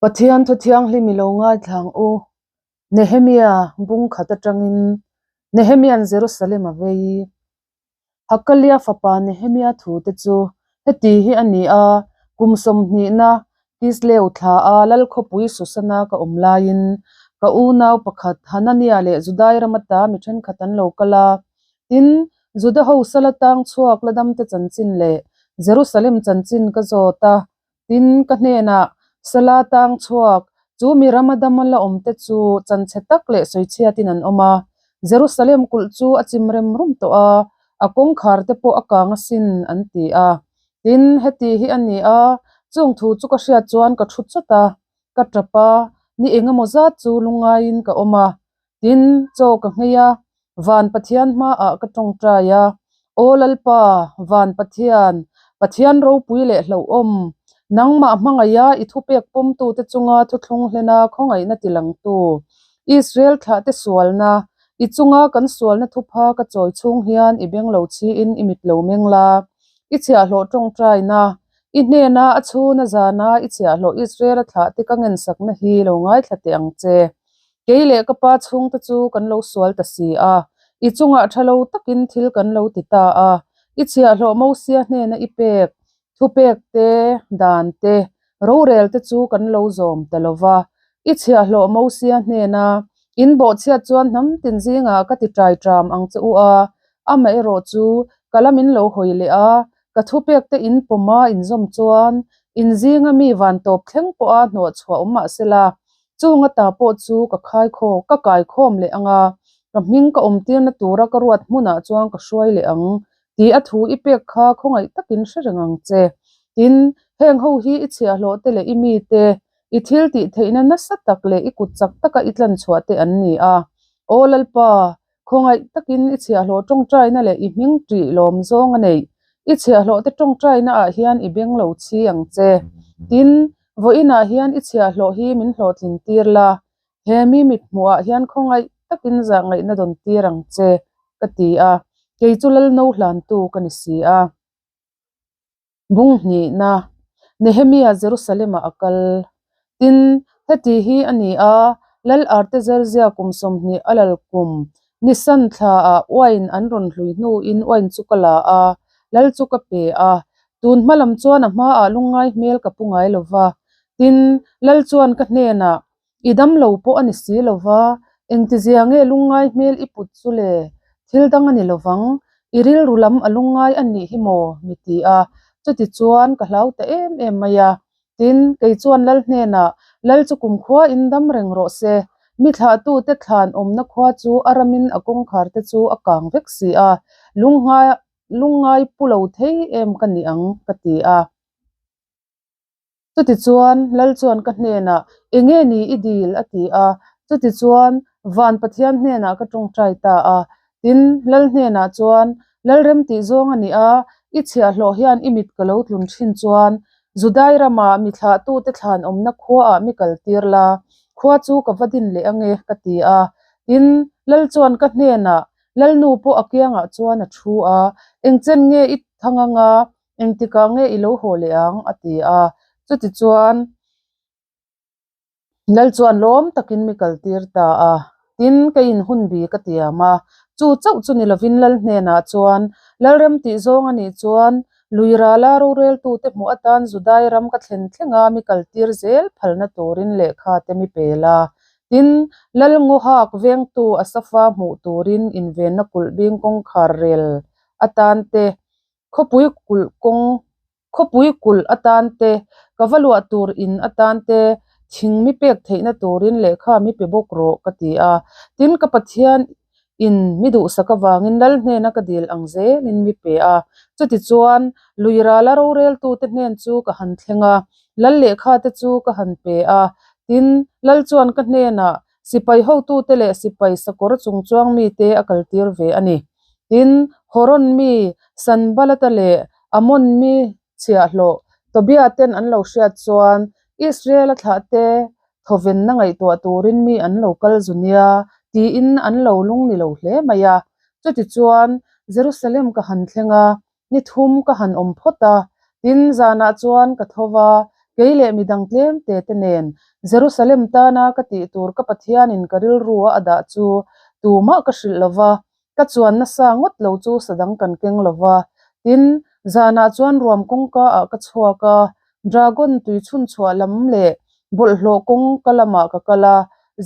Pathian thu thianghlim i lo ngaithla ang u. Nehemia bung khat atangin Nehemia'n Jerusalem a vei. Hakalia fapa Nehemia thute chu heti hi a ni a, kum sawmhnihna Kisleu thla a Lalkhawpui Susana ka awm laiin ka unau pakhat Hanania leh Judai ram ata mi thenkhat an lo kal a. Tin, Juda ho sala tang chhuak la damte chanchin leh Jerusalem chanchin ka zawt a. Tin, ka hnenah, Sala tang chhuak, chu mi rama dama la awmte chu chanchhe tak leh sawichhiatin an awm a. Jerusalem kulh chu a chim rem rum tawh a, a kawngkhar te pawh a kang asin, an ti a. Tin, heti hi a ni a, chung thu chu ka hriat chuan ka thu chawt a, ka tap a, ni engemaw zat chu lungngaiin ka awm a. Tin, chaw ka nghei a, Van Pathian hmaah ka tawngtai a, Aw Lalpa, Van Pathian, Pathian ropui leh hlauhawm, nangmah hmangaiha i thupek pawmtute chunga thuthlung hlena khawngaihna tilangtu, Israel thlahte sualna, i chunga kan sualna thupha ka chawi chhung hian i beng lo chhiin i mit lo meng la, i chhiahhlawh tawngtaina, i hnena a chhuna zana i chhiahhlawh Israel-a thlahte ka ngensakna hi lo ngaithla teh ang che. Kei leh ka pa chhungte chu kan lo sual ta si a, i chungah tha lo takin thil kan lo ti ta a, i chhiahhlawh Mosia hnena i pek, thupek te, dan te, rorel te chu kan lo zawm ta lo va. I chhiahhlawh Mosia hnena in bawhchhiat chuan hnam tin zingah ka ti ṭai ṭam ang che u a, amaherawh chu ka la min lo hawi leh a, ka thupek te in pawma inzawm chuan in zinga mi van tawp thleng pawha hnawhchhuah awm mah sela, Chung ata pawh chu ka khai khaw, ka kai khawm leh ang a, ka hming ka awm tirna tura ka ruat hmunah chuan ka hruai leh ang tih a thu i pek kha khawngaih takin hre reng ang che. Tin, heng ho hi i chhiahhlawh te leh i mite, i thil tih theihna nasa tak leh i kut chak taka i tlan chhuah te an ni a. Aw Lalpa, Khawngaih takin i chhiahhlawh tawngtaina leh i hming ṭih lawm zawng a neih. I chhiahhlawhte tawngtaina ah hian i beng lo chhi ang che. Tin, vawiinah hian i chhiahhlawh hi min hlawhtlin tir la, he mi mithmuh ah hian khawngaih takin zahngaihna dawn tir ang che, ka ti a, kei chu Lalno hlantu ka ni si a. Bung hnihna, Nehemia Jerusalem-ah a kal. Tin, heti hi a ni a, Lal Artaxerxes kum 20 a lal kum, Nisan thlaah uain an rawn hlui hnuin uain chu ka la a, lal chu ka pe a. Tun hma lam chuan a hmaah lungngai hmel ka pu ngai lo va. Tin, lal chuan ka hnenah, I dam lo pawh a ni si lo va, engtizia nge lungngai hmel i put chu le? Thil dang a ni lo vang, i rilru lam a lungngai a nih hi maw? mi ti a, chuti chuan ka hlau ta em em mai a. Tin, kei chuan Lal hnenah, Lal chu kumkhua in dam reng rawh se, mi thlahtute thlan awmna khua chu a ramin a kawngkhar te chu a kang vek si a, lungngai pu lo thei em ka ni ang, ka ti a. Chutichuan, Lal chuan ka hnenah, Enge ni i dil? a ti a. Chutichuan, Van Pathian hnenah ka tawngtai ta a. Tin, Lal hnenah chuan, Lalrem tih zawng a ni a, i chhiahhlawh hian i mit ka lo tlun thin chuan, Judai ramah mi thlahtute thlan awmna khuaah mi kaltir la, khua chu ka va din leh ange, ka ti a. Tin, Lal chuan ka hnenah, Lalnu pawh a kiangah chuan a thu a, Engchen nge i thang anga? Engtikah nge i lo haw leh ang? a ti a. Chutichuan, Lal chuan lawm takin mi kaltir ta a. Tin, keiin hun bi ka tiam a. Chu chauh chu ni lovin Lal hnenah chuan, Lalrem tih zawng a nih chuan, lui rala roreltute hmuh atan Judai ram ka thlen thlenga mi kaltir zel phalna turin lehkha te mi pel a. Tin, Lal Ngawhak vengtu Asafa hmuh turin invenna kulh bing kawngkhar rel atan te Khawpui kulh kawng, khawpui kulh atan te, ka va luah tur in atan te, thing mi pek theihna turin lehkha mi pe bawk rawh, ka ti a. Tin, ka Pathian in mi duhsak avangin Lal hnena ka dil ang zelin mi pe a. Chutichuan, lui rala roreltute hnen chu ka han thleng a, Lal lehkha te chu ka han pe a. Tin, Lal chuan ka hnenah, Sipai hotute leh sipai sakawr chungchuang mite a kaltir ve a ni. Tin, Horon mi Sanbalata leh Ammon mi chhiahhlawh Tobia ten an lo hriat chuan Israel-a thlahte thawvenna ngaihtuah turin mi an lo kal zu nia tiin an lo lung ni lo hle mai a. Chutichuan, Jerusalem ka han thleng a, Ni thum ka han awm phawt a, tin zanah chuan ka tho va, Kei leh midang tlem te te nen Jerusalem tana ka tih tur ka Pathianin ka rilrua a dah chu tumah ka hrilh lo va, ka chuan nasa ngawt lo chu sa dang kan keng lo va. Tin, zanah chuan ruam kawngka ah ka chhuak a, Dragon tui chhunchhuah lam leh bawlhhlawh kawngka lamah ka kal a,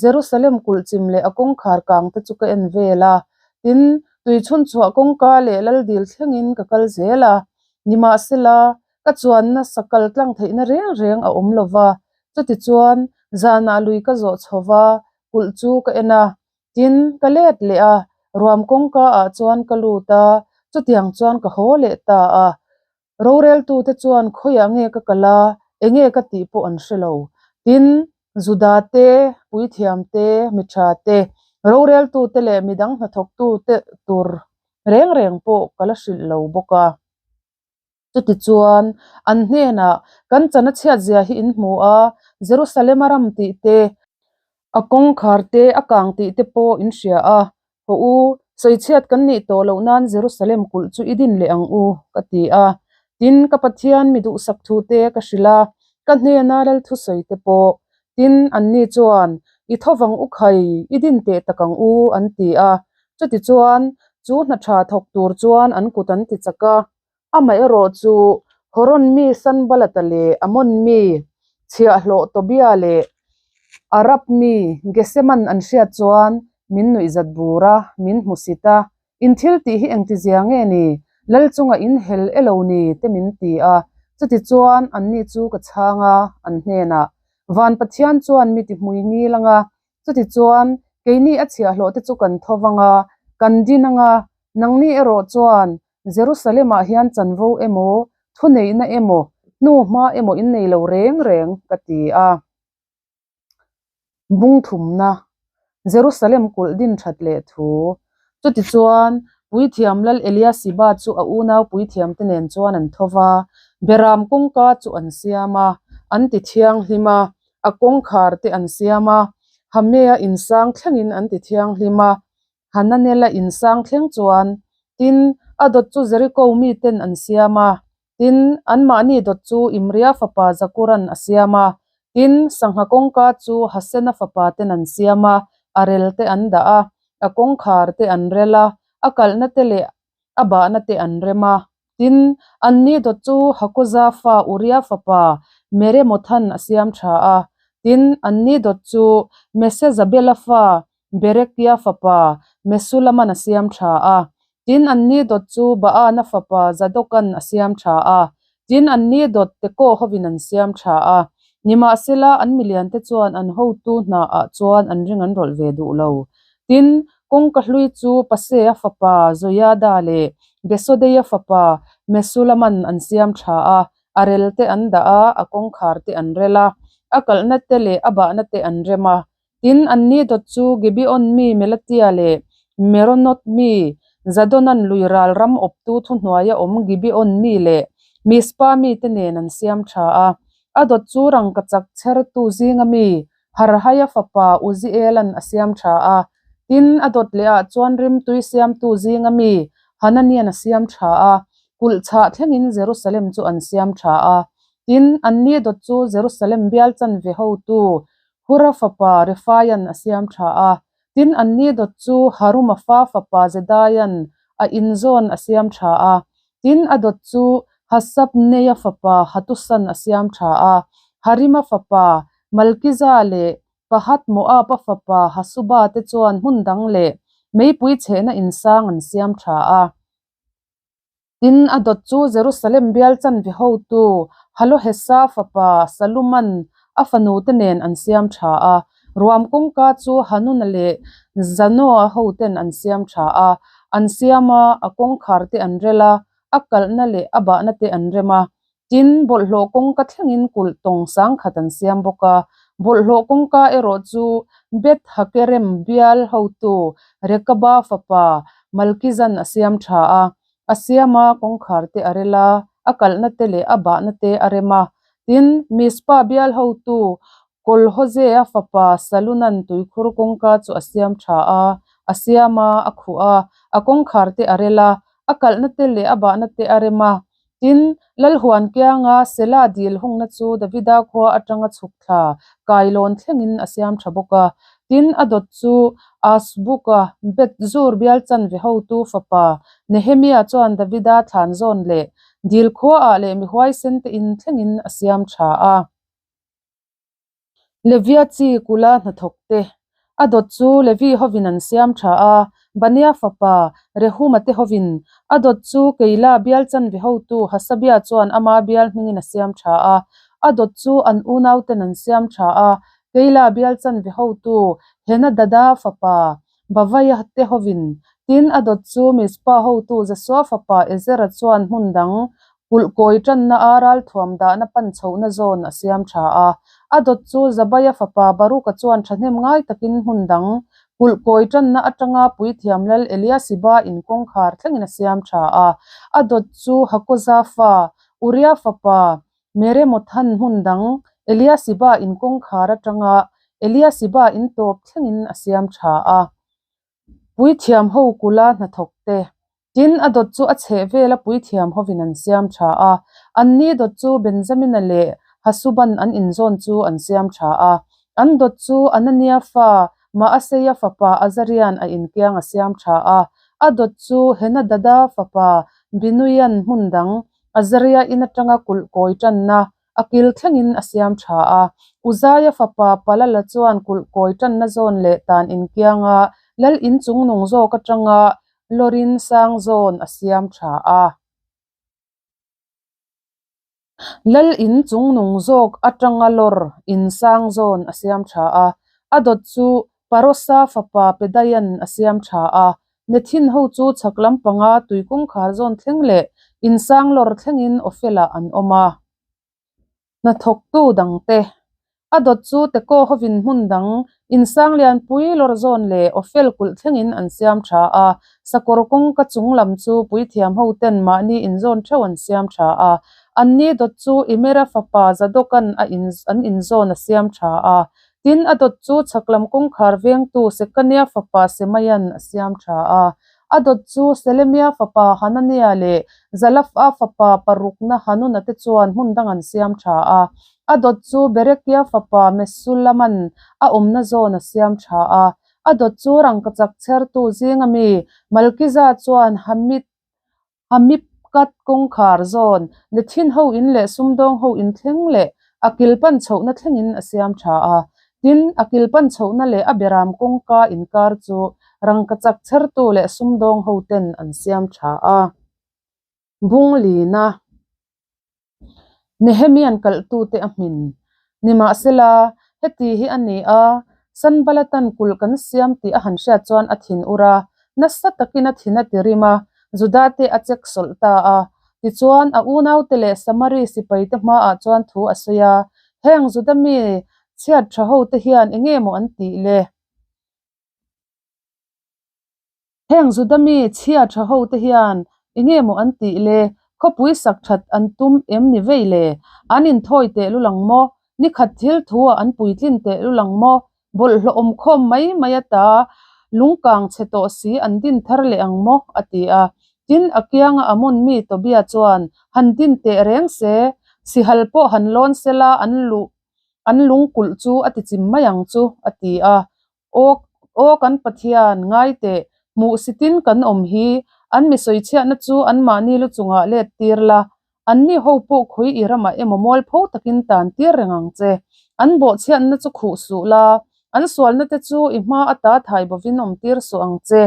Jerusalem kulh chim leh a kawngkhar kang te chu ka en vel a. Tin, tui chhunchhuah kawngka leh laldil thlengin ka kal zel a. Nimahsela, ka chuanna sa kal tlang theihna reng reng a awm lo va. Chutichuan, zanah lui ka zawh chho va, kulh chu ka en a. Tin, ka let leh a, ruam kawngka ah chuan ka lut a, chutiang chuan ka haw leh ta a. Roreltute chuan khawiah nge ka kal a, enge ka tih pawh an hre lo. Tin, Juda te, puithiam te, mi tha te, roreltute leh midang hnathawktute tur reng reng pawh ka la hrilh lo bawk a. Chutichuan, an hnenah, Kan chan a chhiatzia hi in hmu a, Jerusalem-a ram tih te, a kawngkhar te, a kang tih te pawh in hria a, Haw u, sawichhiat kan nih tawh loh nan Jerusalem kulh chu i din leh ang u, ka ti a. Tin, ka Pathian mi duhsak thu te ka hrilh a, ka hnena lal thusawi te pawh. Tin, anni chuan, I tho vang u khai, i din teh tak ang u, an ti a. Chutichuan, chu hna tha thawk tur chuan an kut an ti chak a. Amaherawh chu, Horon mi Sanbalata leh Amon mi chhiahhlawh Tobia leh Arab mi Geseman an hriat chuan min nuihzat bur a, min hmusit a, In thil tih hi engtizia nge ni? Lal chunga in hel e lo ni? te min ti a. Chutichuan, anni chu ka chhang a, an hnenah, Van Pathian chuan mi ti hmui ngil anga, chutichuan, keini a chhiahhlawh te chu kan tho vang a, kan din anga, nangni erawh chuan Jerusalem-ah hian chanvo emaw, thuneihna emaw, hnuhma emaw in nei lo reng reng, ka ti a. Bung thumna, Jerusalem kulh din that leh thu. Chutichuan, Puithiam Lal Eliasiba chu a unau puithiamte nen chuan an tho va, Beram kawngka chu an siam a, an ti thianghlim a, a kawngkhar te an siam a, Hamea insang thlengin an ti thianghlim a, Hananela insang thleng chuan, tin, a dawt chu Jeriko miten an siam a, tin, anmahni dawt chu Imria fapa Zakuran a siam a, tin, sangha kawngka chu Hasena fapa ten an siam a, a rel te an dah a, a kawngkhar te an rel a, a kalhna te leh a bahna te an rem a. Tin, anni dawt chu Hakoza fa Uria fapa Meremothan a siam tha a, tin, anni dawt chu Mesezabela fa Berekia fapa Mesulaman a siam tha a, tin, anni dawt chu Baana fapa Zadokan a siam tha a, tin, anni dawt Tekoa hovin an siam tha a. Nimahsela, an miliante chuan an hotu hnaah chuan an ring an rawlh ve duh lo. Tin, kawngka hlui chu Pasea fapa Joiada leh Besodeia fapa Mesulaman an siam tha a, a rel te an dah a, a kawngkhar te an rel a, a kalhna te leh a bahna te an rem a. Tin, anni dawt chu Gibeon mi Melatia leh Meronoth mi Zadonan lui ral ram awptu thuhnuaia awm Gibeon mi leh Mizpa mite nen an siam tha a. A dawt chu rangkachak chhertu zinga mi Harhaia fapa Uziela'n a siam tha a. Tin, a dawt lehah chuan rimtui siamtu zinga mi Hanania'n a siam tha a. Kulh chhah thlengin Jerusalem chu an siam tha a. Tin, anni dawt chu Jerusalem bial chanve hotu Hura fapa Refaia'n a siam tha a, tin anni dawt chu Haruma fa fapa Jedaia'n a inzawn a siam tha a, tin a dawt chu Hasabneia fapa Hatusa'n a siam tha a, Harima fapa Malkiza leh Pahat-Moaba fapa Hasuba te chuan hmun dang leh meipui chhehna insang an siam tha a. Tin, a dawt chu Jerusalem bial chanve hotu Halohesa fapa Saluman a fanute nen an siam tha a. Ruam kawngka chu Hanuna leh Zanoa hoten an siam tha a. An siam a, a kawngkhar te an rel a, a kalhna leh a bahna te an rem a. Tin, bawlhhlawh kawngka thlengin kulh tawng sangkhat an siam bawk a. Bawlhhlawh kawngka erawh chu Beth Hakerem bial hotu Rekaba fapa Malkizan a siam tha a. A siam a, kawngkhar te a rel a, a kalhna te leh a bahna te a rem a. Tin, Mizpa bial hotu Kolhozea fapa Salunan tuikhur kawngka chu a siam tha a, a siam a, a khuh a, a kawngkhar te a rel a, a kalhna te leh a bahna te a rem a. Tin, Lalhuan kianga Sela dil hungna chu Davida khua atanga chhuk thla kailawn thlengin a siam tha bawk a. Tin, a dawt chu Azbuka Beth-zur bial chanve hotu fapa Nehemia chuan Davida thlan zawn leh dil khuaah leh mi huaisen te in thlengin a siam tha a. Levia chi kula hnathawk te a dawt chu Levi hovin an siam tha a, Bania fapa Rehuma te hovin a dawt chu Keila bial chanve hotu Hasabia chuan ama bial hmingin a siam tha a, a dawt chu an unauten an siam tha a, Keila bial chanve hotu Henadada fapa Bavaia te hovin, tin a dawt chu Mizpa hotu Jesua fapa Ezera chuan hmun dang kulh kawi tanna a ralthuam dahna pan chhohna zawn a siam tha a. A dawt chu Zabaia fapa Baruka chuan thahnem ngai takin hmun dang kulh kawi tanna atanga puithiam lal Eliasiba in kawngkhar thlengin a siam tha a. A dawt chu Hakoza fa Uria fapa Meremothan hmun dang Eliasiba in kawngkhar atanga Eliasiba in tawp thlengin a siam tha a. Puithiam ho kula hnathawk te, tin a dawt chu a chheh vela puithiam hovin an siam tha a. Anni dawt chu Benjamina leh Hasuban an inzawn chu an siam tha a. An dawt chu Anania fa Maaseia fapa Azarian a inkiang a siam tha a. A dawt chu Henadada fapa Binuian hmun dang Azaria in atanga kulh kawi tanna a kil thlengin a siam tha a. Uzaia fapa Palala chuan kulh kawi tanna zawn leh tan inkianga lal in chungnung zawk atanga lawrin sang zawn a siam tha a. Lal in chungnung zawk atanga lawr in sang zawn a siam tha a. A dawt chu Parosa fapa Pedaian a siam tha a. Nethin ho chu chhak lampanga tui kawngkhar zawn thleng leh insang lawr thlengin Ophel-ah an awm a. Hnathawktu dangte a dawt chu Tekoa hovin hmun dang insang lianpui lawr zawn leh Ophel kulh thlengin an siam tha a. Sakawr kawngka chung lam chu puithiam hoten mahni inzawn theuh an siam tha a. Anni dawt chu Imera fapa Zadokan a an inzawn a siam tha a. Tin, a dawt chu chhak lam kawngkhar vengtu Sekania fapa Semaian a siam tha a. A dawt chu Selemia fapa Hanania leh Zalafa fapa parukna Hanuna te chuan hmun dang an siam tha a. A dawt chu Berekia fapa Mesulaman a awmna zawn a siam tha a. A dawt chu rangkachak chhertu zinga mi Malkiza chuan Hamid Hamipkat kawngkhar zawn, Nethin ho in leh sumdawng ho in thleng leh a kil pan chhohna thlengin a siam tha a. Tin, a kil pan chhohna leh a beram kawngka inkar chu rangkachak chhertu leh sumdawng ho ten an siam tha a. Bunglina. Nehemian kalhtute a hmin. Nimahsela, heti hi a ni a, Sanbalatan kulh kan siam tih a han hriat chuan a thin ur a, nasa takin a thin a ti rim a, Judate a chek sawlh ta a. Tichuan, a unaute leh Samari sipaite hmaah chuan thu a sawi a, Heng Juda mi chhiat tha hote hian enge maw an tih le? Heng Juda mi chhia tha ho te hian enge maw an tih le? Khawpui sak that an tum em ni vei le? An inthawi teh lulang maw? Nikhat thil thu ah an puitlin teh lulang maw? Bawlhhlawh awm khawm mai mai ata lungkang chhe tawh si an din thar leh ang maw? a ti a. Tin, a kianga Amon mi Tobia chuan, Han din teh reng se, sihal pawh han lawn sela an luh an lungkulh chu a ti chim mai ang chu, a ti a. Aw, aw kan Pathian, ngai teh, hmuh sitin kan awm hi, an mi sawichhiahna chu anmahni lu chungah let tir la, anni ho pawh khawi i ramah emaw mualpho takin tan tir reng ang che. An bawhchhiatna chu khuh suh la, an sualna te chu i hma ata thai bovin awm tir suh ang che.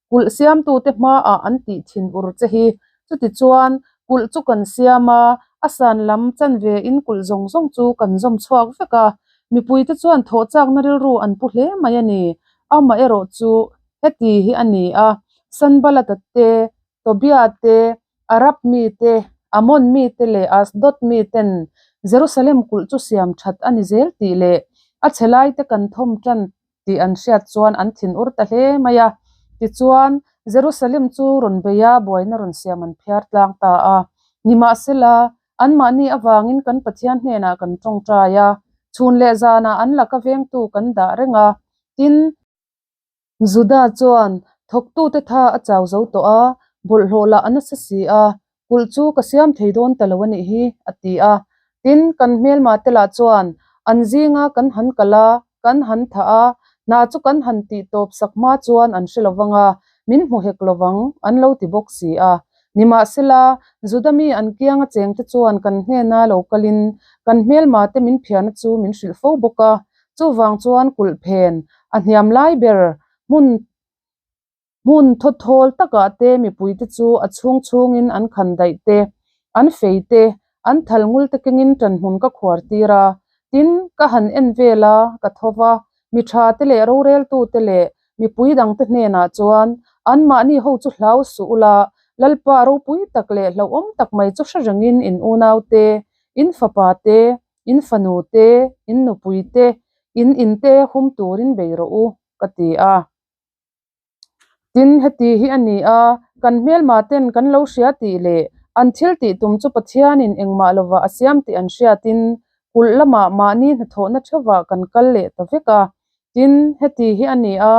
Kulh siamtute hmaah an tih thin ur che hi. Chutichuan, kulh chu kan siam a, a san lam chanve in kulh zawng zawng chu kan zawm chhuak vek a. Mipuite chuan thawh chakna rilru an pu hle mai a ni. Amaherawh chu heti hi a ni a, Sanbalata te, Tobia te, Arab mite, Ammon mite leh Ashdod miten Jerusalem kulh chu siam that a ni zel tih leh a chhe laite kan thawm tan tih an hriat chuan an thin ur ta hle mai a. Tichuan, Jerusalem chu rawn bei a, buaina rawn siam an phiar tlang ta a. Nimahsela, anmahni avangin kan Pathian hnenah kan tawngtai a, chhun leh zanah an laka vengtu kan dah reng a. Tin, Juda chuan thawktute tha a chau zo tawh a, bawlhhlawh lah a nasa si a. Kulh chu ka siam thei dawn ta lo a nih hi, a ti a. Tin, kan hmelma te lah chuan an zinga kan han kal a, kan han thah a, hna chu kan han tih tawp sak hma chuan an hre lovang a, min hmu hek lovang, an lo ti bawk si a. Nimahsela, Juda mi an kianga chengte chuan kan hnena lo kalin kan hmelma te min phiarna chu min hrilh fo bawk a, chuvang chuan kulh phen a hniam lai ber hmun Hmun thawthawl takah te mipuite chu a chhung chhungin an khan daih te, an fei te, an thal ngul te kengin ṭanhmun ka khuar tir a. Tin, ka han en vel a, ka tho va, mi ṭha te leh roreltu te leh mipui dangte hnenah chuan, Anmahni ho chu hlau suh ula, Lalpa ropui tak leh hlauhawm tak mai chu hre rengin in unau te, in fapa te, in fanu te, in nupui te, in in te hum turin bei rawh u, ka ti a. Tin, heti hi a ni a, kan hmelma ten kan lo hria tih leh an thil tih tum chu Pathianin engmah lovah a siam tih an hriatin kulh lamah mahni hnathawhna theuhvah kan kal leh ta vek a. Tin, heti hi a ni a,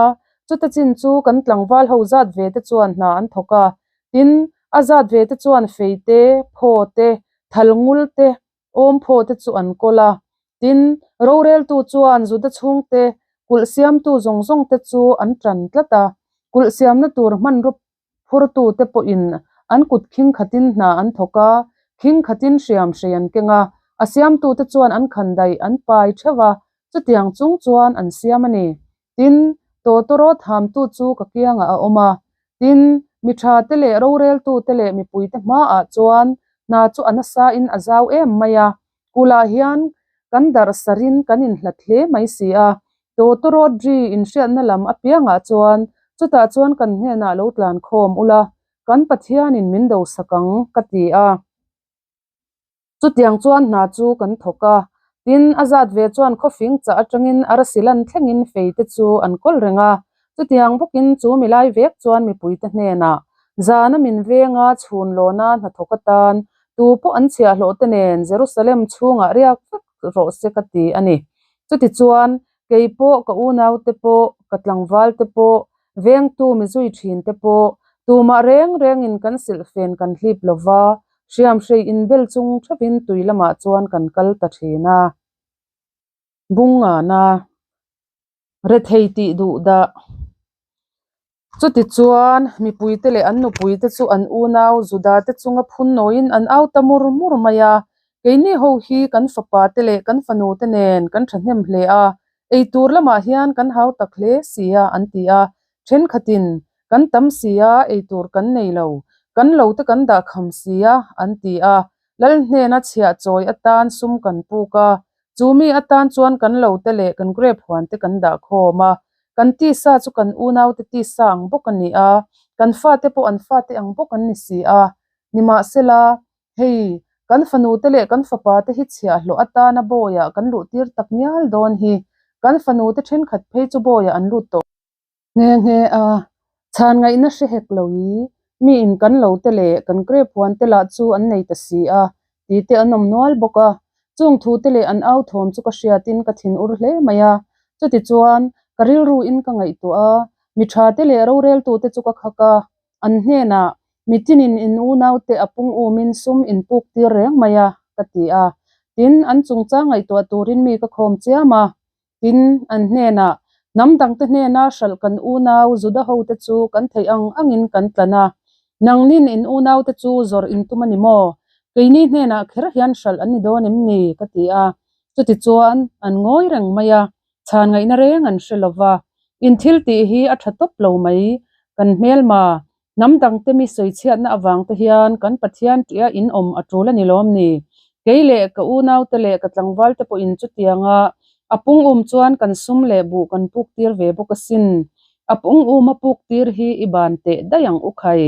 chuta chin chu kan tlangval ho zat ve te chuan hna an thawk a. Tin, a zat ve te chuan fei te, phaw te, thal ngul te, Awmphaw te chu an kawl a, tin, roreltu chuan Juda chhungte kulh siamtu zawng zawng te chu an tan tlat a, kulh siamna tur hmanraw phurtu te pawhin an kut khing khatin hna an thawk a, khing khatin hriam hrei an keng a, a siamtu te chuan an khan daih an pai theuh a, chutiang chung chuan an siam a ni. Tin, tawtawrawt hamtu chu ka kiangah a awm a. Tin, mi thate leh roreltute leh mipuite hmaah chuan hna chu a nasain a zau em mai a. Kulah hian kan darh sarin kan inhlat hle mai si a. Tawtawrawt ri inhriatna lam apiangah chuan chutah chuan kan hnenah lo tlan khawm ula, kan Pathianin min dosak ang, ka ti a. Chutiang chuan hna chu kan thawk a, tin, a zat ve chuan khawfing chah atangin arsi lan thlengin fei te chu an kawl reng a. Chutiang bawkin chu milai vek chuan mipuite hnenah, Zana min venga chhun lawna hnathawk atan tu pawh an chhiahhlawh te nen Jerusalem chhungah riak vek rawh se ka ti a ni. Chutichuan, kei pawh ka unaute pawh, ka tlangvalte pawh, Vengtu mi zui thin te pawh tumah reng rengin kan silhfen kan hlip lo va, hriamhrei inbel chung theuhin tui lamah chuan kan kal ta thin a. Bungana rethei tih duh dah. Chutichuan mipuite leh an nupuite chu an unau Judate chunga phun nawiin an au ta mur mur mai a, keini ho hi kan fapa te leh kan fanu te nen kan thahnem hle a, Ei tur lamah hian kan hau tak hle si a, an ti a. Thenkhatin, Kan tam si a, ei tur kan nei lo. Kan lo te kan dah kham si a, an ti a. Lal hnena chhiah chawi atan sum kan puk a, chu mi atan chuan kan lo te leh kan grape huan te kan dah khawm a. Kan tisa chu kan unaute tisa ang bawk a ni a, kan fate pawh an fate ang bawk an ni si a. Nimahsela, Hei, kan fanute leh kan fapate hi chhiahhlawh atana bawiah kan luhtir tak ngial dawn hi. Kan fanute thenkhat phei chu bawiah an lut tawh nghe nghe a, chhan ngaihna hre hek lo i, miin kan lo te leh kan grape huan te lah chu an nei ta si a, tih te an awm nual bawk a. Chung thu te leh an au thawm chu ka hriatin ka thin ur hle mai a, chutichuan ka rilruin ka ngaihtuah a, mi tha te leh roreltute chu ka khak a, An hnenah, Mitinin in unaute a pung umin sum in puk tir reng mai a, ka ti a. Tin, an chungchang ngaihtuah turin mi ka khawm chiam a. Tin, an hnenah, Hnam dangte hnena hralh kan unau Juda hote chu kan theih ang angin kan tlan a. Nangnin in unaute chu zawrh in tum a ni maw? Keini hnenah kher hian hralh an ni dawn em ni? ka ti a. Chutichuan, an ngawi reng mai a. Chhan ngaihna reng an hre lo va, in thil tih hi a tha tawp lo mai. Kan hmelma, hnam dangte mi sawichhiatna avang te hian kan Pathian tia in awm a tul a ni lawm ni? Kei leh ka unaute leh ka tlangvalte pawhin chutianga a pung um chuan kan sum leh buh kan puk tir ve bawk asin. A pung um a puk tir hi i ban teh daih ang u khai.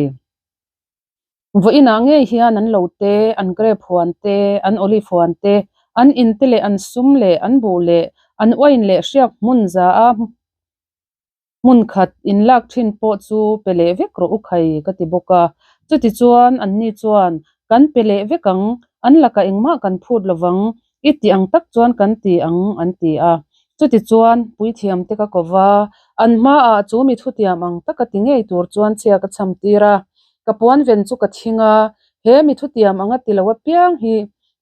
Vawiinah ngei hian an lo te, an grape huan te, an olive huan te, an in te leh an sum leh an buh leh an uain leh hriak hmun za a hmun khat in lak thin pawh chu pe leh vek rawh u khai ka ti bawk a. Chutichuan anni chuan kan pe leh vek ang, an lakah engmah kan phut lovang, I ti ang tak chuan kan ti ang, an ti a. Chutichuan, puithiamte ka ko va, an hmaah chu mi thutiam ang taka ti ngei tur chuan chhia ka chhamtir a. Ka puan ven chu ka thing a, He mi thutiam anga ti lo apiang hi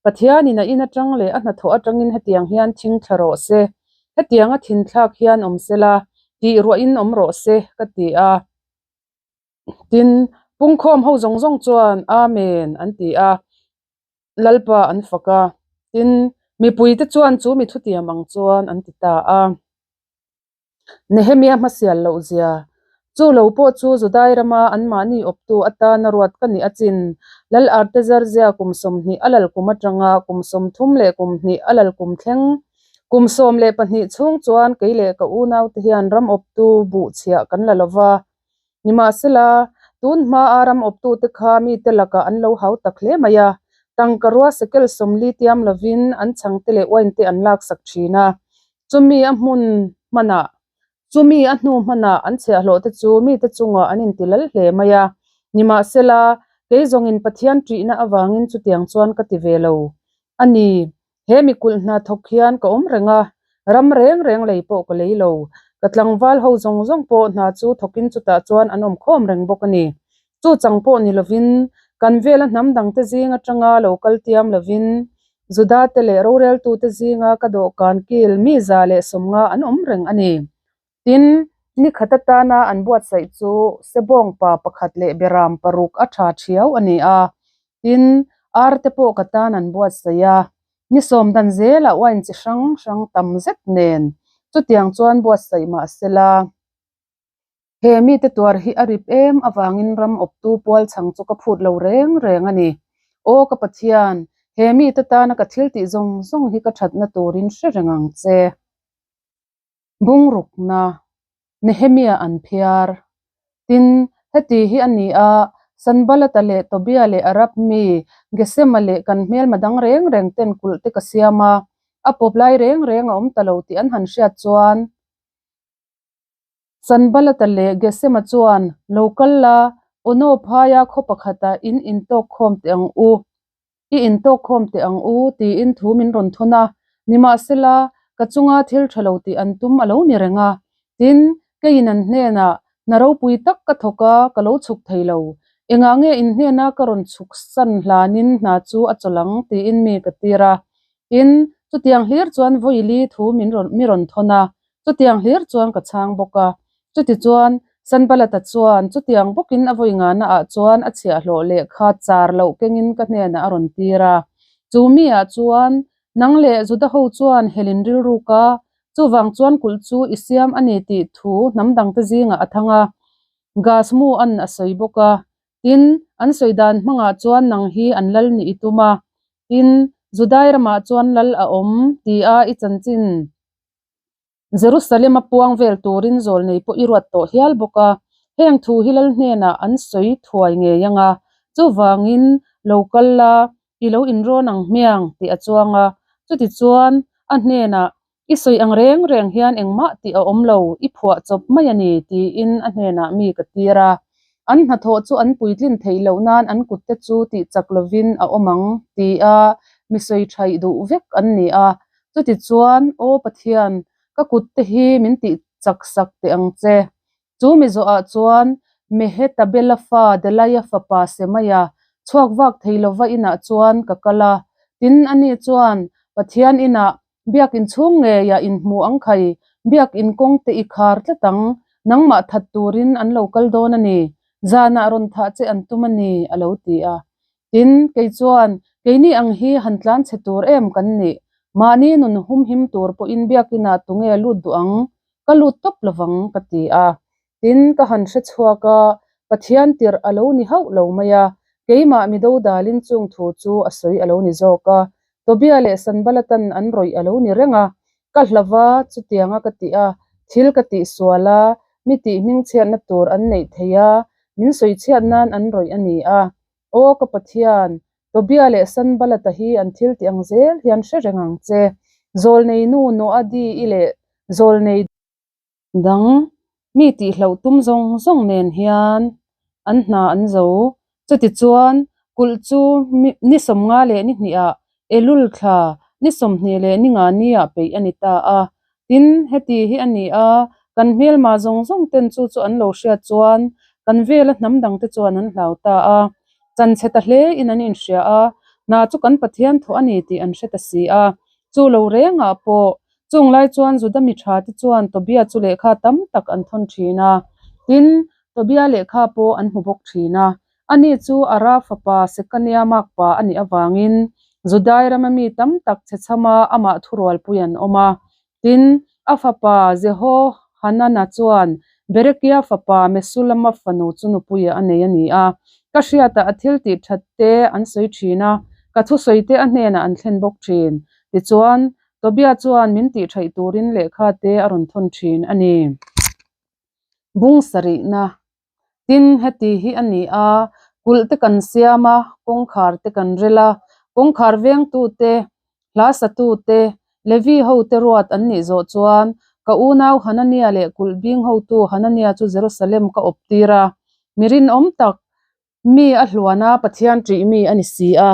Pathianin a in atang leh a hnathawh atangin hetiang hian thing thla rawh se, hetianga thinthlak hian awm sela, tih ruahin awm rawh se, ka ti a. Tin, pungkhawm ho zawng zawng chuan, Amen, an ti a, Lalpa an fak a. Tin, mipuite chuan chu mi thutiam ang chuan an ti ta a. Nehemia hmasial loh zia. Chu lo pawh chu Judai rama anmahni awptu atana ruat ka nih achin Lal Artaxerxes kum 20 a lal kum atanga kum 32 kum a lal kum thleng kum 12 chhung chuan kei leh ka unaute hian ram awptu buh chhiah kan la lova. Nimahsela, tun hmaa ram awptute kha mite lakah an lo hau tak hle mai a, tangka rua sekel 40 tiam lovin an chhangte leh uainte an laksak thin a. Chumi a hmun hmanah, chumi a hnu hmanah an chhiahhlawhte chu mite chungah an inti lal hle mai a. Nimahsela, kei zawngin Pathian ṭihna avangin chutiang chuan ka ti ve lo a ni. He mi kulh hna thawk hian ka awm reng a, ram reng reng lei pawh ka lei lo. Ka tlangval ho zawng zawng pawh hna chu thawkin chutah chuan an awm khawm reng bawk a ni. Chu chang pawh ni lovin, kan vela hnam dangte zing atanga lo kal tiam lovin, Judate leh roreltute zinga ka dawhkan kil mi 150 an awm reng a ni. Tin, ni khat atana an buatsaih chu sebawngpa pakhat leh beram paruk a tha thiau a ni a. Tin, ar te pawh ka tan an buatsaih a. Ni sawm dan zelah wine chi hrang hrang tam zet nen chutiang chuan buatsaih mah sela. He mite tuar hi a rip em avangin ram awptu pual chhang chu ka phut lo reng reng a ni. Aw ka Pathian, he mite tana ka thil tih zawng zawng hi ka thatna turin hre reng ang che. Bungrukna, Nehemia an phiar. Tin, heti hi a ni a, Sanbalata leh Tobia leh Arab mi Gesema leh kan hmelma dang reng reng ten kulh te ka siam a, a pawp lai reng reng a awm ta lo tih an han hriat chuan, Sanbalata leh Gesema chuan, Lo kal la, Ono phaia khaw pakhatah in intawk khawm teh ang u, i intawk khawm teh ang u, tiin thu min rawn thawn a. Nimahsela, ka chunga thil tha lo tih an tum a lo ni reng a. Tin, keiin an hnenah, Hna ropui tak ka thawk a, ka lo chhuk thei lo. Engah nge in hnena ka rawn chhuk san hlanin hna chu a chawlh ang? tiin mi ka tir a. Tin, chutiang hlir chuan vawili thu min rawn mi rawn thawn a, chutiang hlir chuan ka chhang bawk a. Chutichuan, Sanbalata chuan chutiang bawkin a vawi ngana ah chuan a chhiahhlawh lehkha char loh kengin ka hnenah a rawn tir a. Chu mi ah chuan, Nang leh Juda ho chuan helin rilruk a, chuvang chuan kulh chu i siam a ni tih thu hnam dangte zingah a thang a. Gasmu-a'n a sawi bawk a. Tin, an sawi dan hmangah chuan nang hi an lal nih i tum a. Tin, Judai ramah chuan lal a awm, tia i chanchin Jerusalem a puang vel turin zawlnei pawh i ruat tawh hial bawk a. Heng thu hi lal hnenah an sawi thuai ngei ang a, chuvangin lo kal la, i lo inrawn ang hmiang tih a chuang a. Chutichuan, a hnenah, I sawi ang reng reng hian engmah tih a awm lo, i phuah chawp mai a ni, tiin a hnenah mi ka tir a. An hnathawh chu an puitlin theih loh nan an kutte chu tih chak lovin a awm ang, tia mi sawi thaih duh vek an ni a. Chutichuan, Aw Pathian, ka kutte hi min tih chak sak teh ang che. Chu mi zawhah chuan Mehetabela fa Delaia fapa Semaia chhuak vak thei lova inah chuan ka kal a. Tin, ani chuan Pathian inah Biakin chhung ngeiah inhmu ang khai, biakin kawng te i khar tlat ang, nangmah that turin an lo kal dawn a ni, zanah rawn thah che an tum a ni, a lo ti a. Tin, kei chuan, keini ang hi han tlan chhe tur em kan nih, mahni nun humhim tur pawhin biakinah tunge lut duh ang, ka lut tawp lovang, ka ti a. Tin, ka han hre chhuak a, Pathian tirh a lo ni hauh lo mai a, keimah mi dodalin chung thu chu a sawi a lo ni zawk a. Tobia leh Sanbalatan an rawih a lo ni reng a, ka hlauh a, chutianga ka tih a, thil ka tih sual a, mi tih hmingchhiatna tur an neih theih a, min sawichhiat nan an rawih a ni a. Aw ka Pathian, Tobia leh Sanbalata hi an thil tih ang zel hian hre reng ang che. Zawlnei nu Noadi-i leh zawlnei. Dang, mi tihloh tum zawng zawng nen hian an hna an zo. Chutichuan, kulh chu ni 50 leh ni hnihah Elul thla ni 20 leh ni nga niah peih a ni ta a. Tin, heti hi a ni a, kan hmelma zawng zawng ten chu chu an lo hriat chuan kan vela hnam dangte chuan an hlau ta a. Chan chhe ta hle in an inhria a, hna chu kan Pathian thawh a ni tih an hre ta si a. Chu lo rengah pawh chung lai chuan Juda mi tha te chuan Tobia chu lehkha tam tak an thawn thin a, tin, Tobia lehkha pawh an hmu bawk thin a. Ani chu Ara fapa Sekania makpa a nih avangin Judai rama mi tam tak chhechhama amah thurualpui an awm a. Tin, a fapa Jehohanana chuan Berekia fapa Mesulama fanu chu nupuia a nei a ni a. Ka hriatah a thil tih that te an sawi thin a, ka thusawi te a hnenah an thlen bawk thin. Tichuan, Tobia chuan min tih thaih turin lehkha te a rawn thawn thin a ni. Bung sarihna Tin, heti hi a ni a, kulh te kan siam a, kawngkhar te kan rel a, kawngkhar vengtu te, hla satu te, Levi ho te ruat an nih zawh chuan ka unau Hanania leh kulh bing hotu Hanania chu Jerusalem ka awp tir a, mi rinawm tak Mi a hluan a, Pathian ṭih mi a ni si a.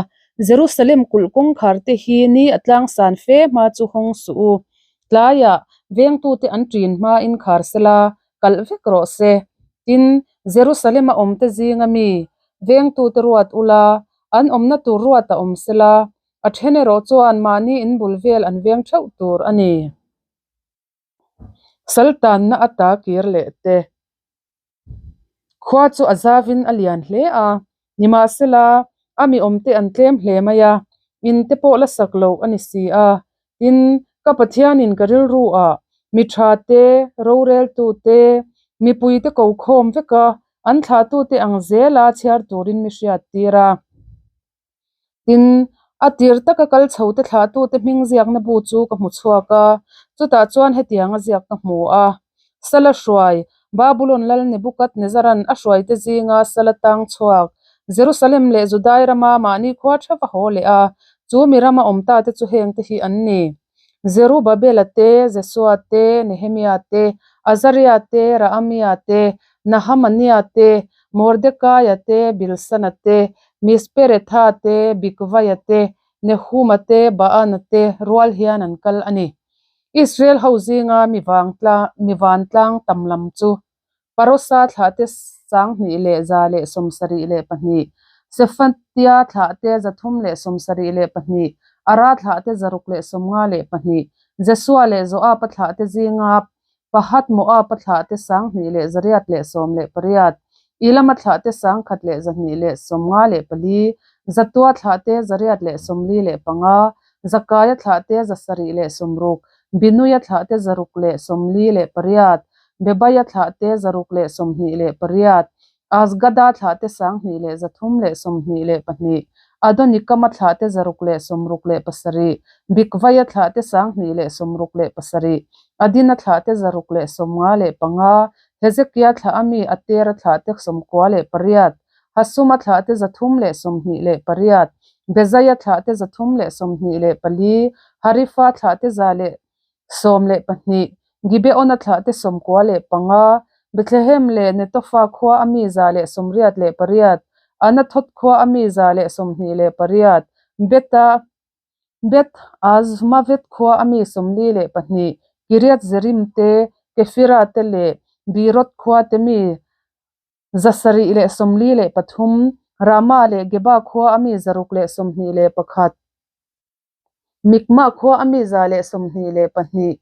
Jerusalem kulh kawngkhar te hi ni a tlangsan fe hma chu hawng suh u. Tlaiah vengtute an ṭin hmain khar sela, kalh vek rawh se. Tin, Jerusalem a awmte zinga mi vengtute ruat ula, an awmna tur ruat a awm sela, a ṭhen erawh chuan mahni inbul vel an veng ṭheuh tur a ni. Saltanna ata kir leh te. Khua chu a zavin a lian hle a, nimahsela a mi awmte an tlem hle mai a, in te pawh la sak loh a ni si a. Tin, ka Pathianin ka rilru ah mi tha te, roreltu te, mipui te ko khawm vek a, an thlahtute ang zela chhiar turin mi hriat tir a. Tin, a tir taka kal chho te thlahtute hming ziakna bu chu ka hmu chhuak a, chutah chuan hetiang a ziak ka hmu a, Sala hruai, Babulon lal Nebukadnezaran a hruaite zinga sala tang chhuak, Jerusalem leh Judai rama mahni khua theuh a haw leh a, chu mi rama awm ta te chu hengte hi an ni. Zerubabela te, Jesua te, Nehemia te, Azaria te, Raamia te, Nahamania te, Mordekaia te, Bilsana te, Misperetha te, Bigvaia te, Nehuma te, Baana te rual hian an kal a ni. Israel ho zinga mi mi vantlang tam lam chu Parosa thlahte 2172, Sefatia thlahte 372, Ara thlahte 652, Jesua leh Joaba thlahte zinga Pahat Moaba thlahte 2818, Elama thlahte 1254, Zatua thlahte 845, Zakaia thlahte 760, Binuia thlahte 648, Bebaia thlahte 628, Azgada thlahte 2322, Adonikama thlahte 667, Bikvaia thlahte 2067, Adina thlahte 655, Hezekia thlah ami Atera thlahte 98, Hasuma thlahte 328, Bezaia thlahte 324, Harifa thlahte 112, Gibeona thlahte 95, Bethlehem leh Netofa khua ami 188, Anathoth khua ami 128, Beta Beth Azmaveth khua ami 42, Kiriath Jearim te, Kefira te leh Beeroth khua te mi 743, Ramah leh Geba khua ami 621. Mikmah khua a mi 122,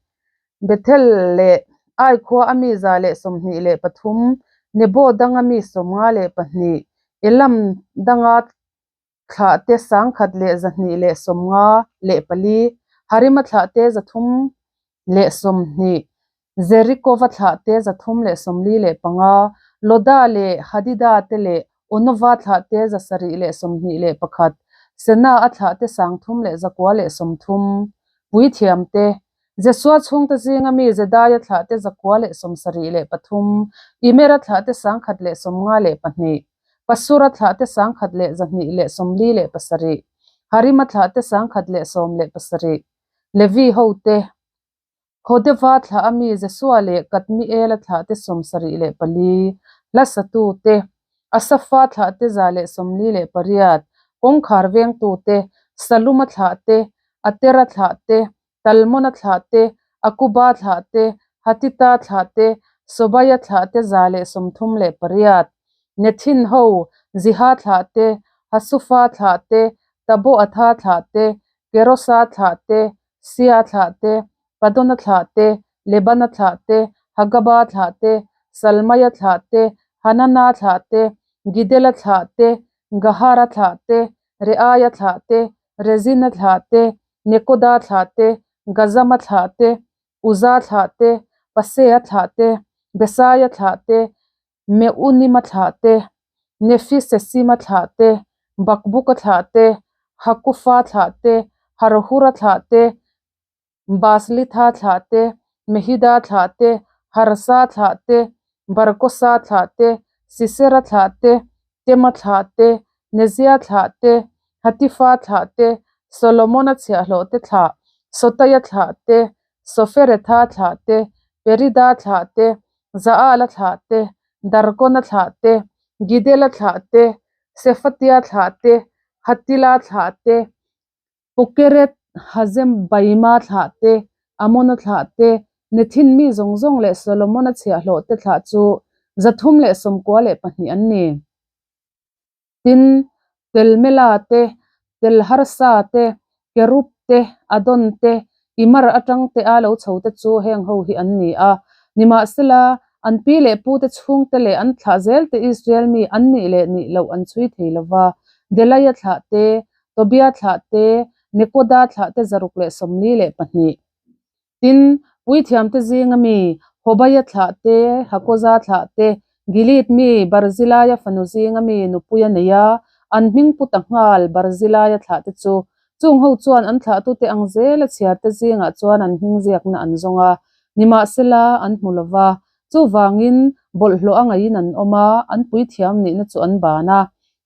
Bethel leh Ai khua a mi 123, Nebo danga mi 52, Elam danga thlahte 1254, Harima thlahte 320, Jerikova thlahte 345, Loda leh Hadida te leh Onova thlahte 721, Sena-a thlahte 3930, Puithiamte, Jesua chhungte zinga mi Jedaia thlahte 973, Imera thlahte 1152, Pasura thlahte 1247, Harima thlahte 1117, Levi hote, Hodeva thlah a mi Jesua leh Kadmiela thlahte 74, hla satute, Asafa thlahte 148, kawngkhar vengtute, Saluma thlahte, Atera thlahte, Talmona thlahte, Akuba thlahte, Hatita thlahte, Sobaia thlahte 138, Nethin ho, Ziha thlahte, Hasufa thlah te, Taboatha thlah te, Kerosa thlah te, Sia thlah te, Padona thlah te, Lebana thlah te, Hagaba thlah te, Salmaia thlah te, Hanana thlah te, Gidela thlah te, Gahara thlah te, Reaia thlah te, Rezina thlah te, Nekoda thlah te, Gazama thlah te, Uza thlah te, Pasea thlah te, Besaia thlah te, Meunima thlah te, Nefisesima thlah te, Bakbuka thlah te, Hakufa thlah te, Harhura thlah te, Baslitha thlah te, Mehida thlah te, Harsa thlah te, Barkosa thlah te, Sisera thlah te, Tema thlah te, Nezia thlah te, Hatifa thlah te, Solomona chhiahhlawh te thlah, Sotaia thlah te, Soferetha thlah te, Perida thlah te, Zaala thlah te, Darkona thlah te, Gidela thlah te, Sefatia thlah te, Hatila thlah te, Pokeret Hazembaima thlah te, Amona thlah te, Nethin mi zawng zawng leh Solomona chhiahhlawh te thlah chu 392 an ni. Tin, Telmela te, Telharsa te, Kerub te, Adon te, Imar atang te a lo chho te chu heng ho hi an ni a. Nimahsela, an pi leh pu te chhung te leh an thlah zel te Israel mi an nih leh nih loh an chhui thei lo va. Delaia thlah te, Tobia thlah te, Nekoda thlah te 642. Tin, puithiamte zinga mi, Hobaia thlah te, Hakoza thlah te, Gilead mi Barzilaia fanu zinga mi nupui a nei a, an hming pu ta nghal Barzilaia thlah te chu. Chung ho chuan an thlahtute ang zela chhiarte zingah chuan an hming ziakna an zawng a, nimahsela an hmu lo va. Chuvangin, bawlhhlawh a ngaihin an awm a, an puithiam nihna chu an ban a.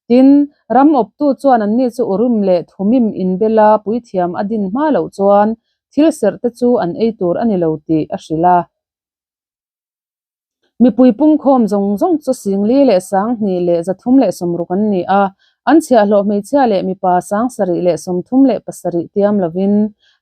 Tin, ram awptu chuan anni chu Urim leh Thumim inbela puithiam a din hma loh chuan thil serh te chu an ei tur a ni lo tih a hrilh a. Mipui pungkhawm zawng zawng chu 43,360 an ni a, an chhiahhlawh hmeichhia leh mipa 737 tiam lovin.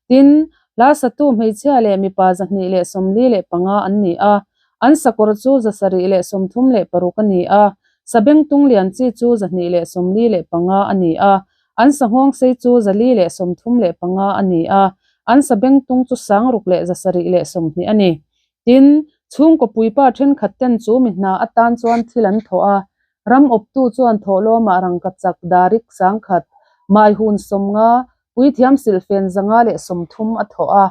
Tin, hla satu hmeichhia leh mipa 245 an ni a, An sakawr chu 736 a ni a, sabengtung lian chi chu 245 a ni a, an sanghawng sei chu 435 a ni a, an sabengtung chu 6720 a ni. Tin, chhungkaw puipa thenkhat ten chu mi hna atan chuan thil an thawh a, ram awptu chuan thawhlawmah rangkachak darik 10,000, maihun 50, Puithiam silhfen 130 a thawh a.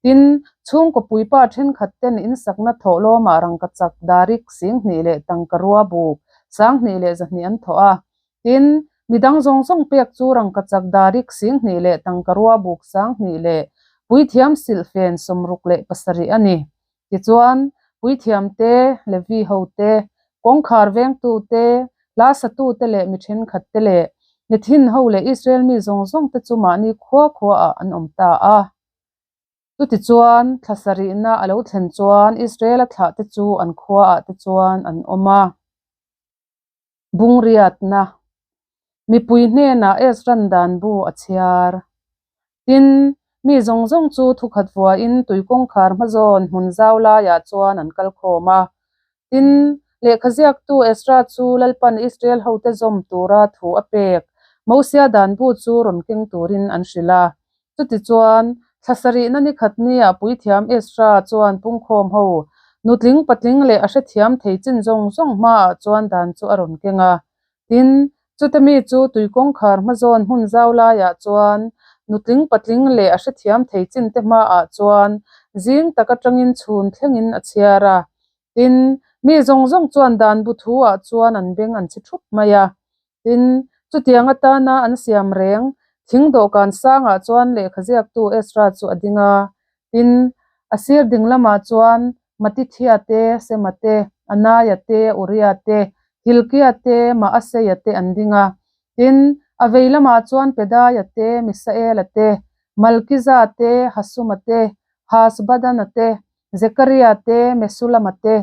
Tin, chhungkaw puipa thenkhat ten insakna thawhlawmah rangkachak darik 2000 leh tangkarua buk 2100 an thawh a. Tin, midang zawng zawng pek chu rangkachak darik 2000 leh tangkarua buk 2000 leh puithiam silhfen 67 a ni. Tichuan, puithiam te, Levi ho te, kawngkhar vengtu te, hla satu te leh mi thenkhat te leh Nethin ho leh Israel mi zawng zawng te chu mahni khua khuaah an awm ta a. Chutichuan, thla sarihna a lo thlen chuan Israela thlah te chu an khuaah te chuan an awm a. Bungriatna, Mipui hnenah Ezra'n dan bu a chhiar. Tin, mi zawng zawng chu thukhat vuain tui kawngkhar hmazawn hmun zau laiah chuan an kal khawm a. Tin, lehkha ziaktu Ezra chu Lalpan Israel hote zawm tura thu a pek Mosia dan bu chu rawn keng turin an hrilh a. Chutichuan, thla sarihna ni khat nia puithiam Ezra chuan pungkhawm ho, nutling patling leh a hrethiam thei chin zawng zawng hmaah chuan dan chu a rawn keng a. Tin, chuta mi chu tui kawngkhar hmazawn hmun zau laiah chuan nutling patling leh a hrethiam thei chin te hmaah chuan zing tak atangin chhun thlengin a chhiar a. Tin, mi zawng zawng chuan dan bu thu-ah chuan an beng an chhi thup mai a. Tin, chutiang atana an siam reng thing dawhkan sangah chuan lehkha ziaktu Ezra chu a ding a. Tin, a sir ding lamah chuan Matithia te, Sema te, Anaia te, Uria te, Hilkia te, Maaseia te an ding a. Tin, a vei lamah chuan Pedaia te, Misaela te, Malkiza te, Hasuma te, Hasbadana te, Zekaria te, Mesulama te.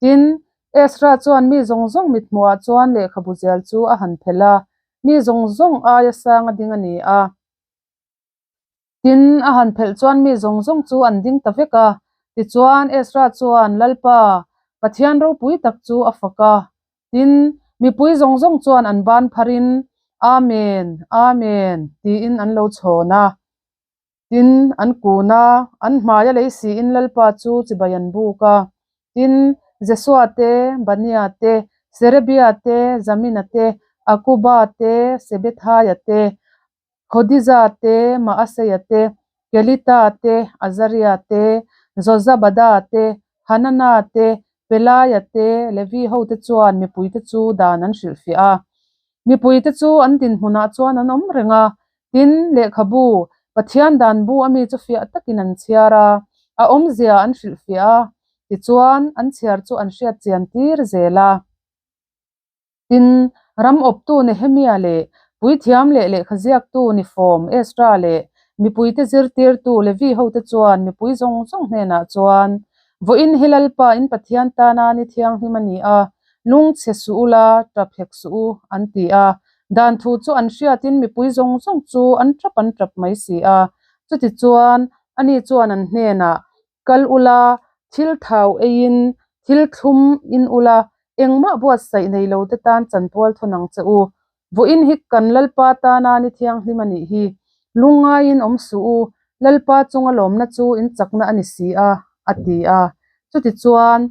Tin, Ezra chuan mi zawng zawng mithmuhah chuan lehkhabu zial chu a han phelh a, mi zawng zawng aia sang a ding a ni a. Tin, a han phelh chuan mi zawng zawng chu an ding ta vek a. Tichuan, Ezra chuan Lalpa, Pathian ropui tak chu a fak a. Tin, mipui zawng zawng chuan an ban pharin, Amen! Amen! tiin an lo chhawn a. Tin, an kun a, an hmaia lei siin Lalpa chu chibai an buk a. Tin, Jesua te, Bania te, Serebia te, Jamina te, Akuba te, Sebethaia te, Hodija te, Maaseia te, Kelita te, Azaria te, Jozabada te, Hanana te, Pelaia te, Levi hote chuan mipuite chu dan an hrilhfiah a. Mipuite chu an dinhmunah chuan an awm reng a, tin, lehkhabu, Pathian dan bu ami chu fiah takin an chhiar a, a awmzia an hrilhfiah a, tichuan an chhiar chu an hriat chian tir zel a. Tin, ram awptu Nehemia leh puithiam leh lehkhaziaktu nifawm Ezra leh mipuite zirtirtu Levi hote chuan mipui zawng zawng hnenah chuan, Vawiin hi Lalpa in Pathian tana ni thianghlim a ni a, lungchhe suh u la, tap hek suh u, an ti a. Dan thu chu an hriatin mipui zawng zawng chu an tap an tap mai si a. Chutichuan, ani chuan an hnenah, Kal ula, thil thau eiin, thil thlum in ula, engmah buatsaih nei lo te tan chanpual thawn ang che u. Vawiin hi kan Lalpa tana ni thianghlim a nih hi. Lungngaiin awm suh u, Lalpa chunga lawmna chu in chakna a ni si a, a ti a. Chutichuan,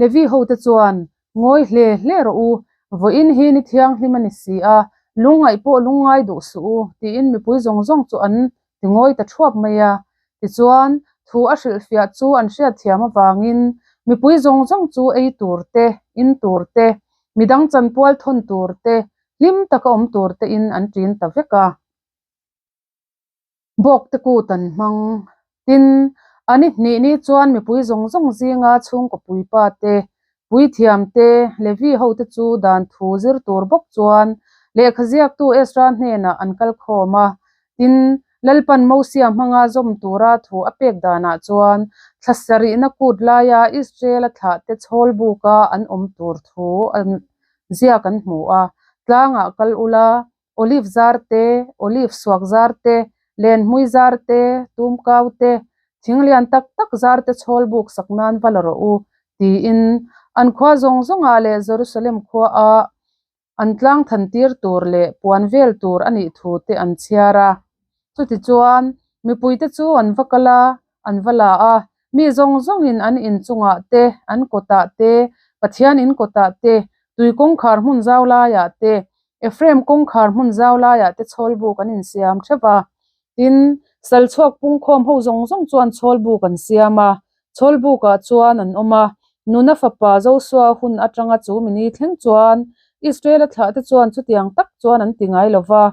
Levi hote chuan, Ngawi hle hle rawh u, vawiin hi ni thianghlim a ni si a, lungngaih pawh lungngai duh suh u, tiin mipui zawng zawng chu an ti ngawi ta thuap mai a. Tichuan, thu a hrilhfiah chu an hriatthiam avangin mipui zawng zawng chu ei tur te, in tur te, midang chanpual thawn tur te, hlim taka awm tur tein an ṭin ta vek a. Bawk te kut an hmang. Tin, a ni hnih ni chuan mipui zawng zawng zinga chhungkaw puipa te, puithiam te, Levi hote chu dan thu zir tur bawk chuan lehkha ziaktu Ezra hnenah an kal khawm a. Tin, Lalpan Mosia hmanga zawm tura thu a pek danah chuan thla sarihna kut laia Israel-a thlahte chhawl buka an awm tur thu ziak an hmu a, Tlangah kal ula, Olive zar te, olive suak zar te, lenhmui zar te, tumkau te, thing lian tak tak zar te chhawl buk sak nan va la rawh u, tiin an khua zawng zawngah leh Jerusalem khuaah an tlang than tir tur leh puan vel tur a nih thu te an chhiar a. Chutichuan, mipuite chu an va kal a, an va la a, mi zawng zawngin an in chungah te, an kawtah te, Pathian in kawtah te, tui kawngkhar hmun zau laiah te, Ephraim kawngkhar hmun zau laiah te chhawlbuk an insiam theuh a. Tin, salchhuak pungkhawm ho zawng zawng chuan chhawlbuk an siam a, chhawlbukah chuan an awm a. Nuna fapa Josua hun atanga chu mini thleng chuan Israela thlahte chuan chutiang tak chuan an ti ngai lo va.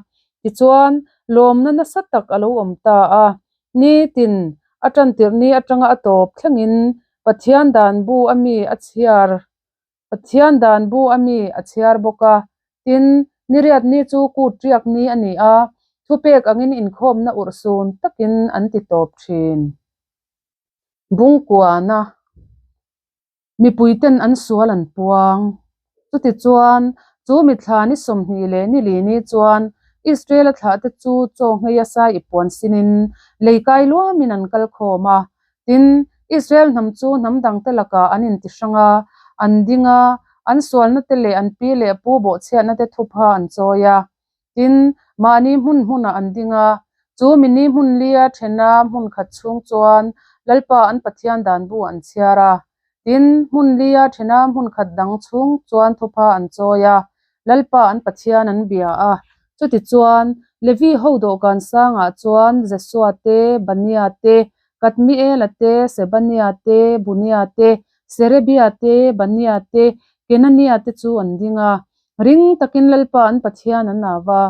Tichuan, lawmna nasa tak a lo awm ta a. Nitin, a tantirh ni atanga a tawp thlengin Pathian dan bu a mi a chhiar Pathian dan bu a mi a chhiar bawk a. Tin, niriat ni chu kut riak ni a ni a, thupek angin inkhawmna urhsun takin an ti tawp thin. Bungkuana Mipuiten an sual an puang. Chutichuan, chu mithla ni 20 leh ni li ni chuan Israel-a thlahte chu chaw ngheia sai i puan sinin lei kai luamin an kal khawm a. Tin, Israel hnam chu hnam dangte lakah an inti hrang a, an ding a, an sualnate leh an pi leh pu bawhchhiatnate thupha an chawi a. Tin, mahni hmun hmunah an ding a, chu mini hmun lia thena hmun khat chhung chuan Lalpa an Pathian dan bu an chhiar a. Tin, hmun lia thena hmun khat dang chhung chuan thupha an chawi a, Lalpa an Pathian an bia a. Chutichuan, Levi ho dawhkan sangah chuan Jesua te, Bania te, Kadmiela te, Sebania te, Bunia te, Serebia te, Bania te, Kenania te chu an ding a. Ring takin Lalpa an Pathian an au va.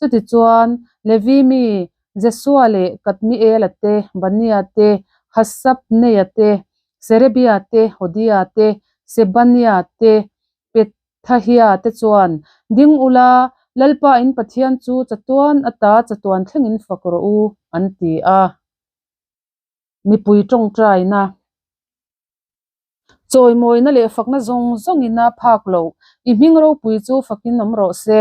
Chutichuan, Levi mi Jesua leh Kadmiela te, Bania te, Hasabneia te, Serebia te, Hodia te, Sebania te, Pethahia te chuan, Ding ula, Lalpa in Pathian chu chatuan ata chatuan thlengin fak rawh u, an ti a. Mipui tawngtaina. Chawimawina leh fakna zawng zawngin a phak loh. I hming ropui chu fakin awm rawh se.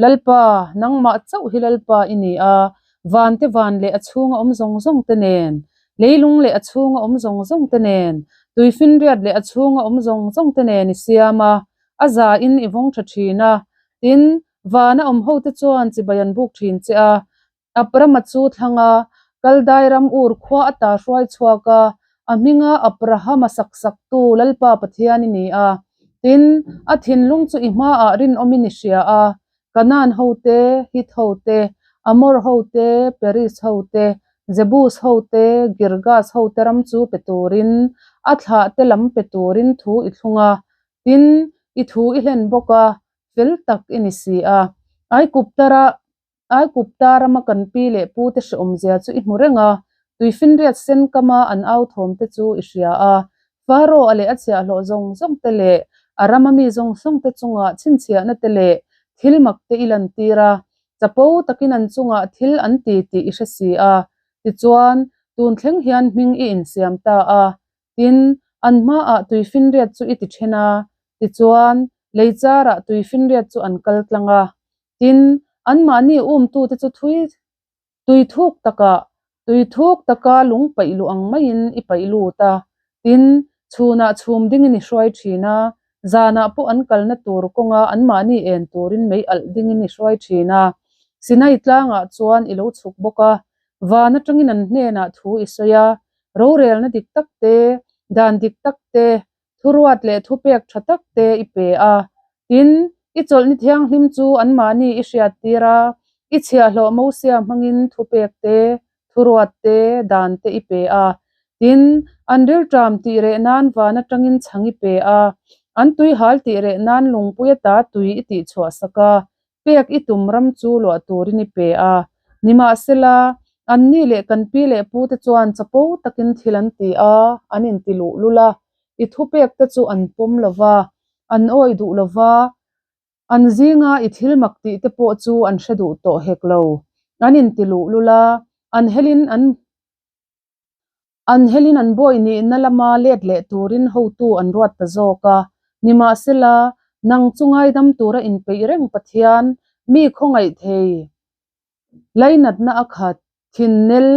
Lalpa, nangmah chauh hi Lalpa i ni a, vante van leh a chhunga awm zawng zawng te nen, leilung leh a chhunga awm zawng zawng te nen, tuifinriat leh a chhunga awm zawng zawng te nen i siam a, a zain i vawng tha thin a. Tin, Vana awm hote chuan chibai an buk thin che a. Abrama chu thlang a, Kaldai ram Ur khua ata hruai chhuak a, a hminga Abrahama sak saktu Lalpa Pathian i ni a. Tin, a thinlung chu i hmaah rinawmin i hria a, Kanaan hote, Hit hote, Amor hote, Peris hote, Jebus hote, Girgas hote ram chu pe turin, a thlahte lam pe turin thu i thlung a. Tin, i thu i hlen bawk a, fel tak i ni si a. Aikuptara Aikupta rama kan pi leh pute hrehawmzia chu i hmu reng a, tuifinriat sen kama an au thawmte chu i hria a. Faro-a leh a chhiahhlawh zawng zawngte leh a rama mi zawng zawngte chungah chhinchhiahna te leh thil makte i lantir a, chapo takin an chungah thil an ti tih i hre si a. Tichuan, tun thleng hian hming i insiam ta a. Tin, an hmaah tuifinriat chu i ti then a, tichuan, lei charah tuifinriat chu an kal tlang a. Tin, anmahni umtute chu thui tui thuk takah, tui thuk taka lung paih luh ang maiin i paih lut a. Tin, chhunah chhum dingin i hruai thin a, zanah pawh an kalna tur kawnga anmahni en turin mei alh dingin i hruai thin a. Sinai tlangah chuan i lo chhuk bawk a, van atangin an hnenah thu i sawi a, rorelna dik tak te, dan dik tak te, thuruat leh thupek tha tak te i pe a. Tin, i chawlhni thianghlim chu anmahni i hriattir a, i chhiahhlawh Mosia hmangin thupek te, thuruat te, dan te i pe a. Tin, an rilṭam tih reh nan van atangin chhang i pe a, an tuihal tih reh nan lungpui ata tui i tihchhuah sak a, Pek i tum ram chu luah turin i pe a. Nimahsela, anni leh kan pi leh pute chuan chapo takin thil an ti a, an inti luh lul a. I thupekte chu an pawm lo va, an awih duh lo va, an zinga i thil mak tihte pawh chu an hre duh tawh hek lo. An inti luh lul a, an helin an. An helin an bawi nihna lama let leh turin hotu an ruat ta zawk a. Nimahsela, nang chu ngaidam tura inpeih reng Pathian, mi khawngaih thei, lainatna a khat, thinnel,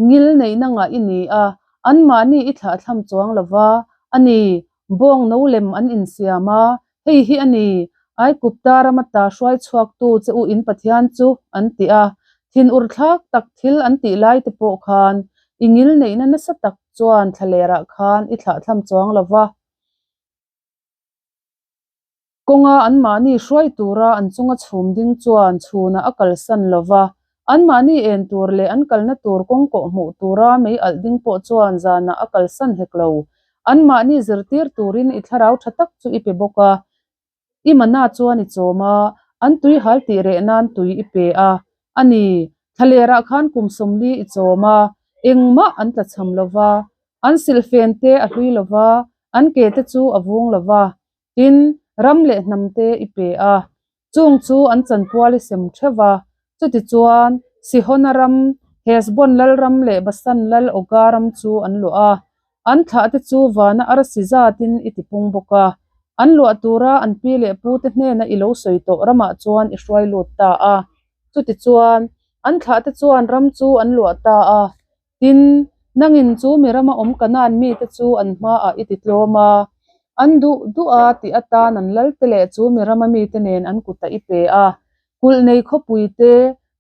ngil neihna ngah i ni a, anmahni i thlahthlam chuang lo va, a ni, bawng no lem an insiam a, hei hi a ni, Aigupta rama ta hruai chhuaktu che u in Pathian chu, an ti a. Thinur thlak tak thil an tih lai te pawh khan i ngil neihna nasa tak chuan thlalerah khan i thlahthlam chuang lo va. Kawnga anmahni hruai tura an chunga chhum ding chuan chhunah a kalsan lo va, anmahni en tur leh an kalna tur kawng kawh hmuh tura mei alh ding pawh chuan zanah a kalsan hek lo. Anmahni zirtir turin i thlarau tha tak chu i pe bawk a, i mana chuan i chawm a, an tui hal tih reh nan tui i pe a. A ni, thlalerah khan kum 40 i chawm a, engmah an tlachham lo va, an silhfen te a hlui lo va, an ke te chu a vung lo va. Tin, ram leh hnam te i pe a, chung chu an chanpual i sem theuh va. Chutichuan, Sihona ram, Heshbon lal ram leh Basan lal Oga ram chu an luah a. An thlah te chu vana arsi zatin i tipung bawk a. An luah tura an pi leh pu te hnena i lo sawi tawh ramah chuan i hruai lut ta a. Chutichuan, an thlah te chuan ram chu an luah ta a. Tin, nangin chu mi rama awm Kanaan mite chu an hmaah i ti tlawm a, an duh duh a tih atan an lalte leh chu mi rama mite nen an kutah i pe a. Kulh nei khawpui te,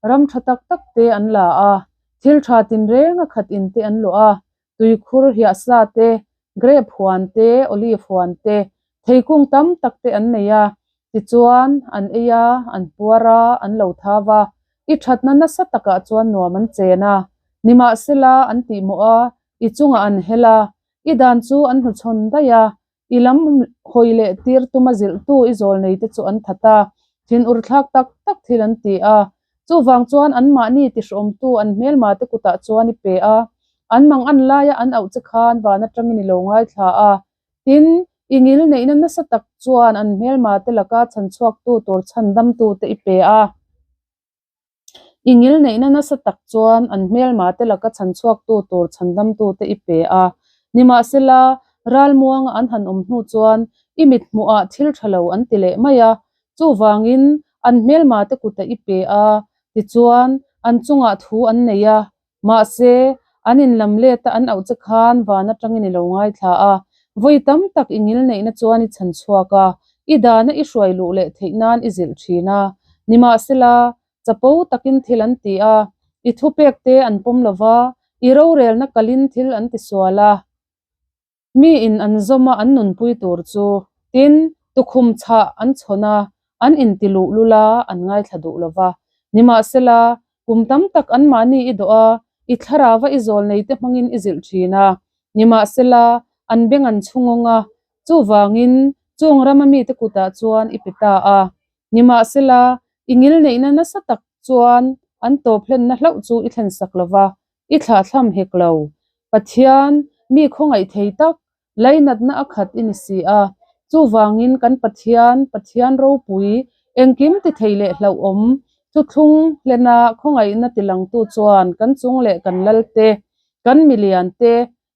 ram tha tak tak te an la a, thil tha tinreng a khat in te an luah a, tuikhur hiahsa te, grape huan te, olive huan te, theikung tam tak te an nei a, tichuan an ei a, an puar a, an lo thau a, i thatna nasa takah chuan nuam an chen a, nimahsela an tihmawh a, i chungah an hel a, i dan chu an hnuchhawn daih a, I lam hawi leh tir tuma zilhtu i zawl nei te chu an that a, thin ur thlak tak tak thil an ti a. Chuvang chuan anmahni tihrawmtu an hmelma te kutah chuan i pe a, an mang an laia an auh che khan van atangin i lo ngaithla a. Tin, i ngil neihna nasa tak chuan an hmelma te laka chhanchhuaktu tur chhandamtu te i pe a. I ngil neihna nasa tak chuan an hmelma te laka chhanchhuaktu tur chhandamtu te i pe a. Nimahsela, ralmuanga an han awm hnu chuan i mithmuhah thil tha lo an ti leh mai a. Chuvangin, an hmelma te kutah i pe a, tichuan, an chungah thu an nei a. Mahse, an inlam let a an auh che khan van atangin i lo ngaithla a, vawi tam tak i ngil neihna chuan i chhan chhuak a, i dana i hruai luh leh theih nan i zilh thin a. Nimahsela, chapo takin thil an ti a, i thupekte an pawm lo va, i rorelna kalin thil an tisual a. Miin an zawm a an nunpui tur chu, tin, tukhum chhah an chhawn a, an inti luhlul a, an ngaithla duh lo va. Nimahsela, kum tam tak anmahni i dawh a, i thlarauva i zawl neite hmangin i zilh thin a. Nimahsela, an beng an chhungawng a, chuvangin chung rama mite kutah chuan i pe ta a. Nimahsela, i ngilneihna nasa tak chuan an tawp hlenna hlauh chu i thlensak lo va, I thlahthlam hek lo. Pathian, mi khawngaih thei tak, lainatna a khat i ni si a. Chuvangin kan Pathian, Pathian ropui, engkim ti thei leh hlauhawm, thuthlung hlena khawngaihna tilangtu chuan kan chung leh kan lal te, kan milian te,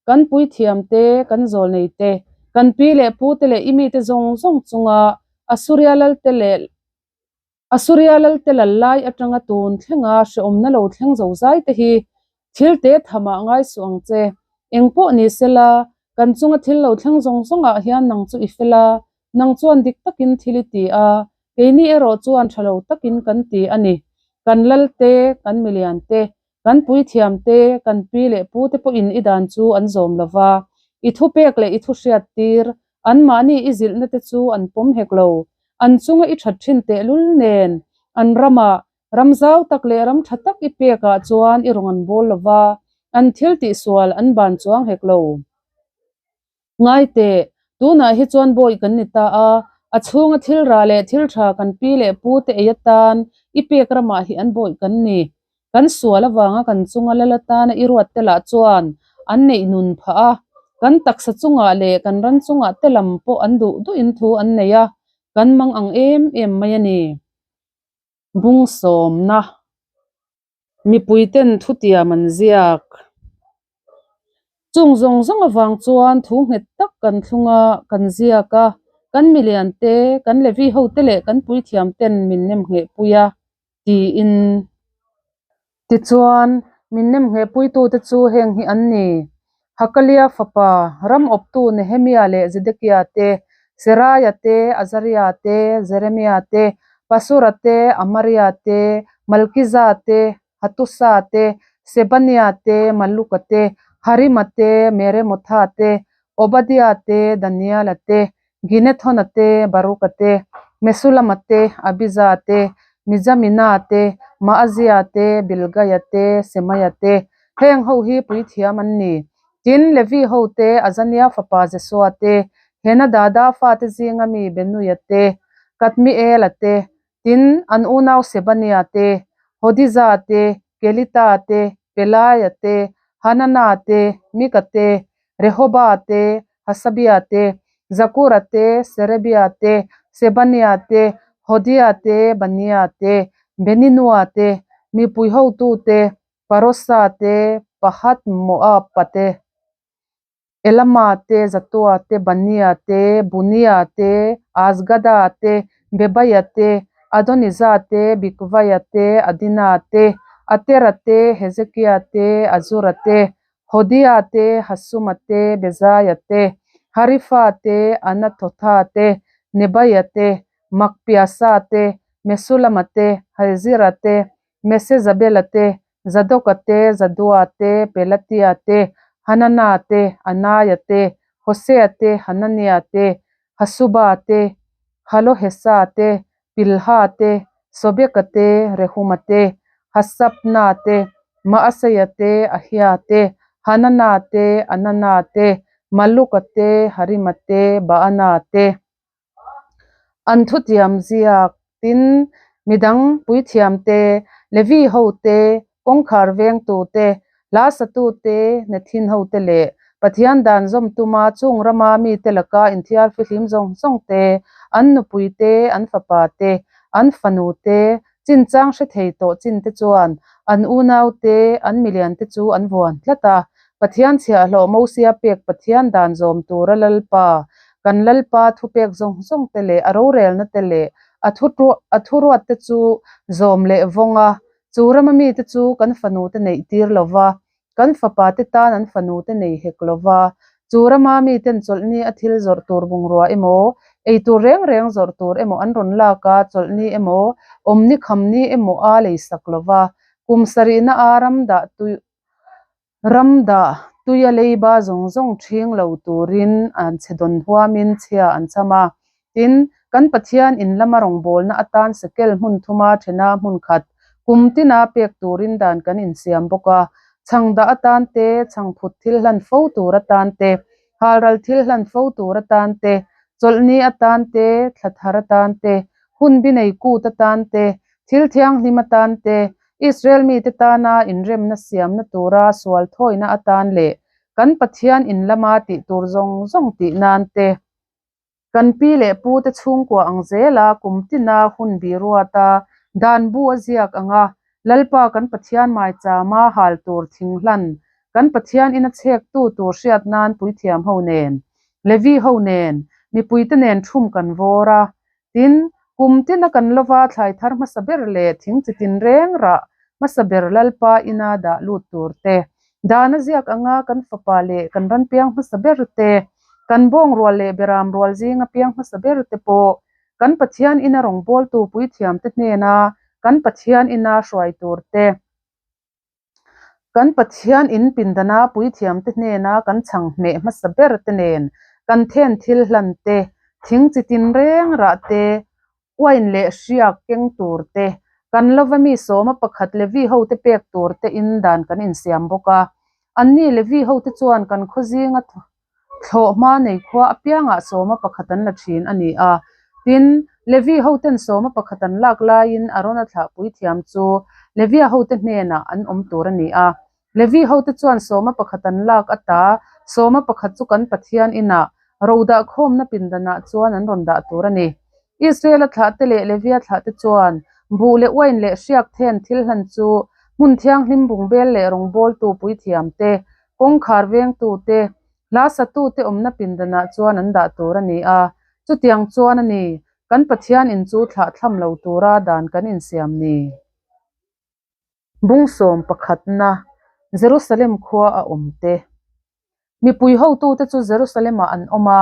kan puithiam te, kan zawlnei te, kan pi leh pu te leh i mite zawng zawng chunga Asuria lalte leh Asuria lalte lal lai atanga tun thlenga hrehawmna lo thleng zo zai te hi thil te thamah ngai suh ang che. Eng pawh ni sela, kan chunga thil lo thleng zawng zawngah hian nang chu i fel a, nang chuan dik takin thil i ti a, keini erawh chuan tha lo takin kan ti a ni. Kan lalte, kan milian te, kan puithiam te, kan pi leh pu te pawhin i dan chu an zawm lo va, i thupek leh i thuhriat tir, anmahni i zilhna te chu an pawm hek lo. An chunga i that thin tehlul nen, an ramah ram zau tak leh ram tha tak i pekah chuan i rawn an bawl lo va, an thil tihsual an ban chuang hek lo. Ngai teh, tunah hi chuan bawi kan ni ta a, a chhunga thil rah leh thil tha kan pi leh pu te ei atan i pek ramah hi an bawi kan ni. Kan sual avanga kan chunga lal atana i ruat te lah chuan an neih nun phah a, kan taksa chungah leh kan ran chungah te lam pawh an duh duhin thu an nei a, kan mang ang em em mai a ni. Bung sawmna Mipuiten thutiam an ziak. Chung zawng zawng avang chuan thu nghet tak kan thlung a, kan ziak a, kan milian te, kan Levi hote leh kan puithiam ten min nem nghehpui a, tiin. Tichuan, min nem nghehpuitute chu heng hi an ni, Hakalia fapa, ram awptu Nehemia leh Zedekia te, Seraia te, Azaria te, Jeremia te, Pasura te, Amaria te, Malkiza te, Hatusa te, Sebania te, Maluka te, Harima te, Meremotha te, Obadia te, Daniela te, Ginethona te, Baruka te, Mesulama te, Abiza te, Mijamina te, Maazia te, Bilgaia te, Semaia te, heng ho hi puithiam an ni. Tin, Levi ho te, Azania fapa Jesua te, Henadada fate zinga mi Benuia te, Kadmiela te, tin, an unau Sebania te, Hodiza te, Kelita te, Pelaia te, Hanana te, Mika te, Rehoba te, Hasabia te, Zakura te, Serebia te, Sebania te, Hodia te, Bania te, Beninua te, mipui hotu te, Parosa te, Pahat Moab-a te, Elama te, Zatua te, Bania te, Bunia te, Azgada te, Bebaia te, Adoniza te, Bigvaia te, Adina te, Atera te, Hezekia te, Azura te, Hodia te, Hasuma te, Bezaia te, Harifa te, Anathotha te, Nebaia te, Makpiasa te, Mesulama te, Hezira te, Mesezabela te, Zadoka te, Zadua te, Pelatia te, Hanana te, Anaia te, Hosea te, Hanania te, Hasuba te, Halohesa te, Pilha te, Sobeka te, Rehuma te, Hasabna te, Maaseia te, Ahia te, Hanana te, Anana te, Maluka te, Harima te, Baana te. An thutiam ziak tin midang puithiam te, Levi ho te, kawngkhar vengtu te, hla satu te, Nethin ho te leh Pathian dan zawm tuma chung rama mite laka inthiar fihlim zawng zawng te, an nupui te, an fapa te, an fanu te, chinchang hre thei tawh chin te chuan an unau te, an milian te chu an vuan tlat a. Pathian chhiahhlawh Mosia pek Pathian dan zawm tura Lalpa, kan Lalpa thupek zawng zawng te leh a rorelna te leh a a thuruat te chu zawm leh vawng a, chu rama mite chu kan fanu te neih tir lo va, Kan fapa te tan an fanu te nei hek lo va, chu rama miten chawlhni a thil zawrh tur bungrua emaw, Eitur reng reng zawrh tur emaw an rawn lak a, chawlhni emaw, awmni khamni emaw a leisak lo va, kum sarihna a ram dah tui ram dah tuia leiba zawng zawng ṭhing lo turin an chhe dawn huamin chhia an cham a. Tin, kan Pathian in lama rawngbawlna atan sekel hmun thuma ṭhena hmun khat kum tina pek turin dan kan insiam bawk a, chhang dah atan te, chhangphut thil hlan fo tur atan te, Halral thil hlan fo tur atan te, chawlhni atan te, thla thar atan te, hun bi nei kut atan te, thil thianghlim atan te, Israel mite tana inremna siamna tura sual thawina atan leh kan Pathian in lama tih tur zawng zawng tih nan te, Kan pi leh pu te chhungkua ang zela kum tina hun bi ruata dan bu a ziak ang a, Lalpa kan Pathian maichama hal tur thing hlan kan Pathian ina chhek tu tur hriat nan puithiam ho nen, Levi ho nen, mipui te nen thum kan vawr a. Tin, kum tina kan lova thlai thar hmasa ber leh thing chi tin reng rah hmasa ber Lalpa ina dah lut tur te, dan a ziak anga kan fapa leh kan ran piang hmasa ber te, Kan bawng rual leh beram rual zinga piang hmasa ber te pawh kan Pathian ina rawngbawltu puithiamte hnena kan Pathian ina hruai tur te, kan Pathian in pindana puithiamte hnena kan chhang hmeh hmasa ber te nen kan then thil hlan te, thing chi tinreng rah te, uain leh hriak keng tur te, kan lova mi sawma pakhat Levi hote pek tur te in dan kan insiam bawk a. Anni Levi hote chuan kan khaw zinga thlawh hma nei khua apiangah sawma pakhat an la thin a ni a. Tin, Levi hoten sawma pakhat an lak laiin Arona thlah puithiam chu Levia hote hnenah an awm tur a ni a. Levi hote chuan sawma pakhat an lak ata sawma pakhat chu kan Pathian inah ro dah khawmna pindanah chuan an rawn dah tur a ni. Israela thlahte leh Levia thlahte chuan buh leh uain leh hriak then thil hlan chu hmun thianghlim bungbel leh rawngbawltu puithiamte, kawngkhar vengtute, hla satute awmna pindanah chuan an dah tur a ni a. Chutiang chuan a ni, kan Pathian in chu thlahthlam lo tura dan kan insiam ni. Bung sawm pakhatna, Jerusalem khua a awm te. Mipui hotute chu Jerusalem-ah an awm a,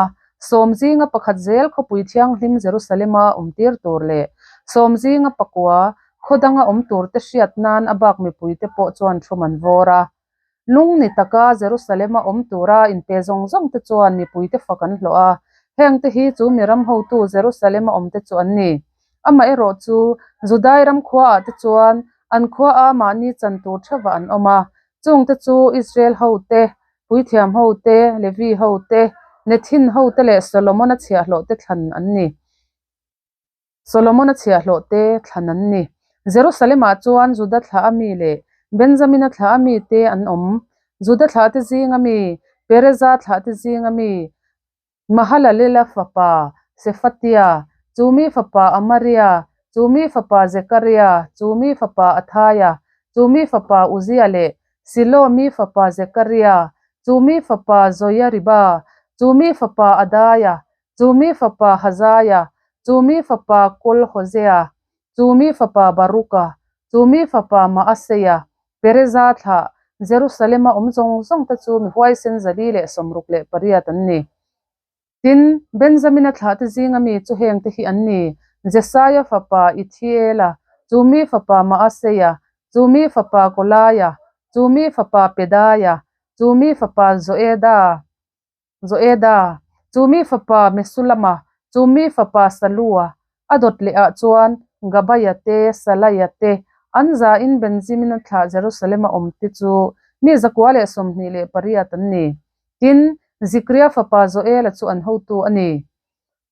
sawm zinga pakhat zel khawpui thianghlim Jerusalem-a awm tir tur leh sawm zinga pakua khaw danga awm turte hriat nan a bak mipuite pawh chuan thum an vawr a. Lung ni taka Jerusalem-a awm tura inpe zawng zawngte chuan mipuite fak an hlawh a, hengte hi chu mi ram hotu Jerusalem-a awmte chu an ni. Amaherawh chu Judai ram khuaah te chuan an khuaa mahni chan tur theuhah an awm a, chungte chu Israel hote, puithiam hote, Levi hote, Nethin hote leh Solomona chhiahhlawhte thlan an ni. Solomona chhiahhlawhte thlan an ni. Jerusalem-ah chuan Juda thlah a mi leh Benjamina thlah a mite an awm. Juda thlahte zinga mi, Pereza thlahte zinga mi, Mahalalela fapa Sefatia, chu mi fapa Amaria, chu mi fapa Zekaria, chu mi fapa Athaia, chu mi fapa Uzia leh Silo mi fapa Zekaria, chu mi fapa Joiariba, chu mi fapa Adaia, chu mi fapa Hazaia, chu mi fapa Kolhozea, chu mi fapa Baruka, chu mi fapa Maaseia, Pereza thlah, Jerusalem-a awm zawng zawng te chu mi huaisen 168 an ni. Tin, Benjamina thlahte zinga mi chu hengte hi an ni, Jesaia fapa Ithiela, chu mi fapa Maaseia, chu mi fapa Kolaia, chu mi fapa Pedaia, chu mi fapa Joeda, Joeda, chu mi fapa Mesulama, chu mi fapa Salua, a dawt leh ah chuan Gabaia te, Salaia te, an zain Benjamina thlah Jerusalema awm te chu mi 128 an ni. Tin, Zikria fapa Joela chu an hotu a ni.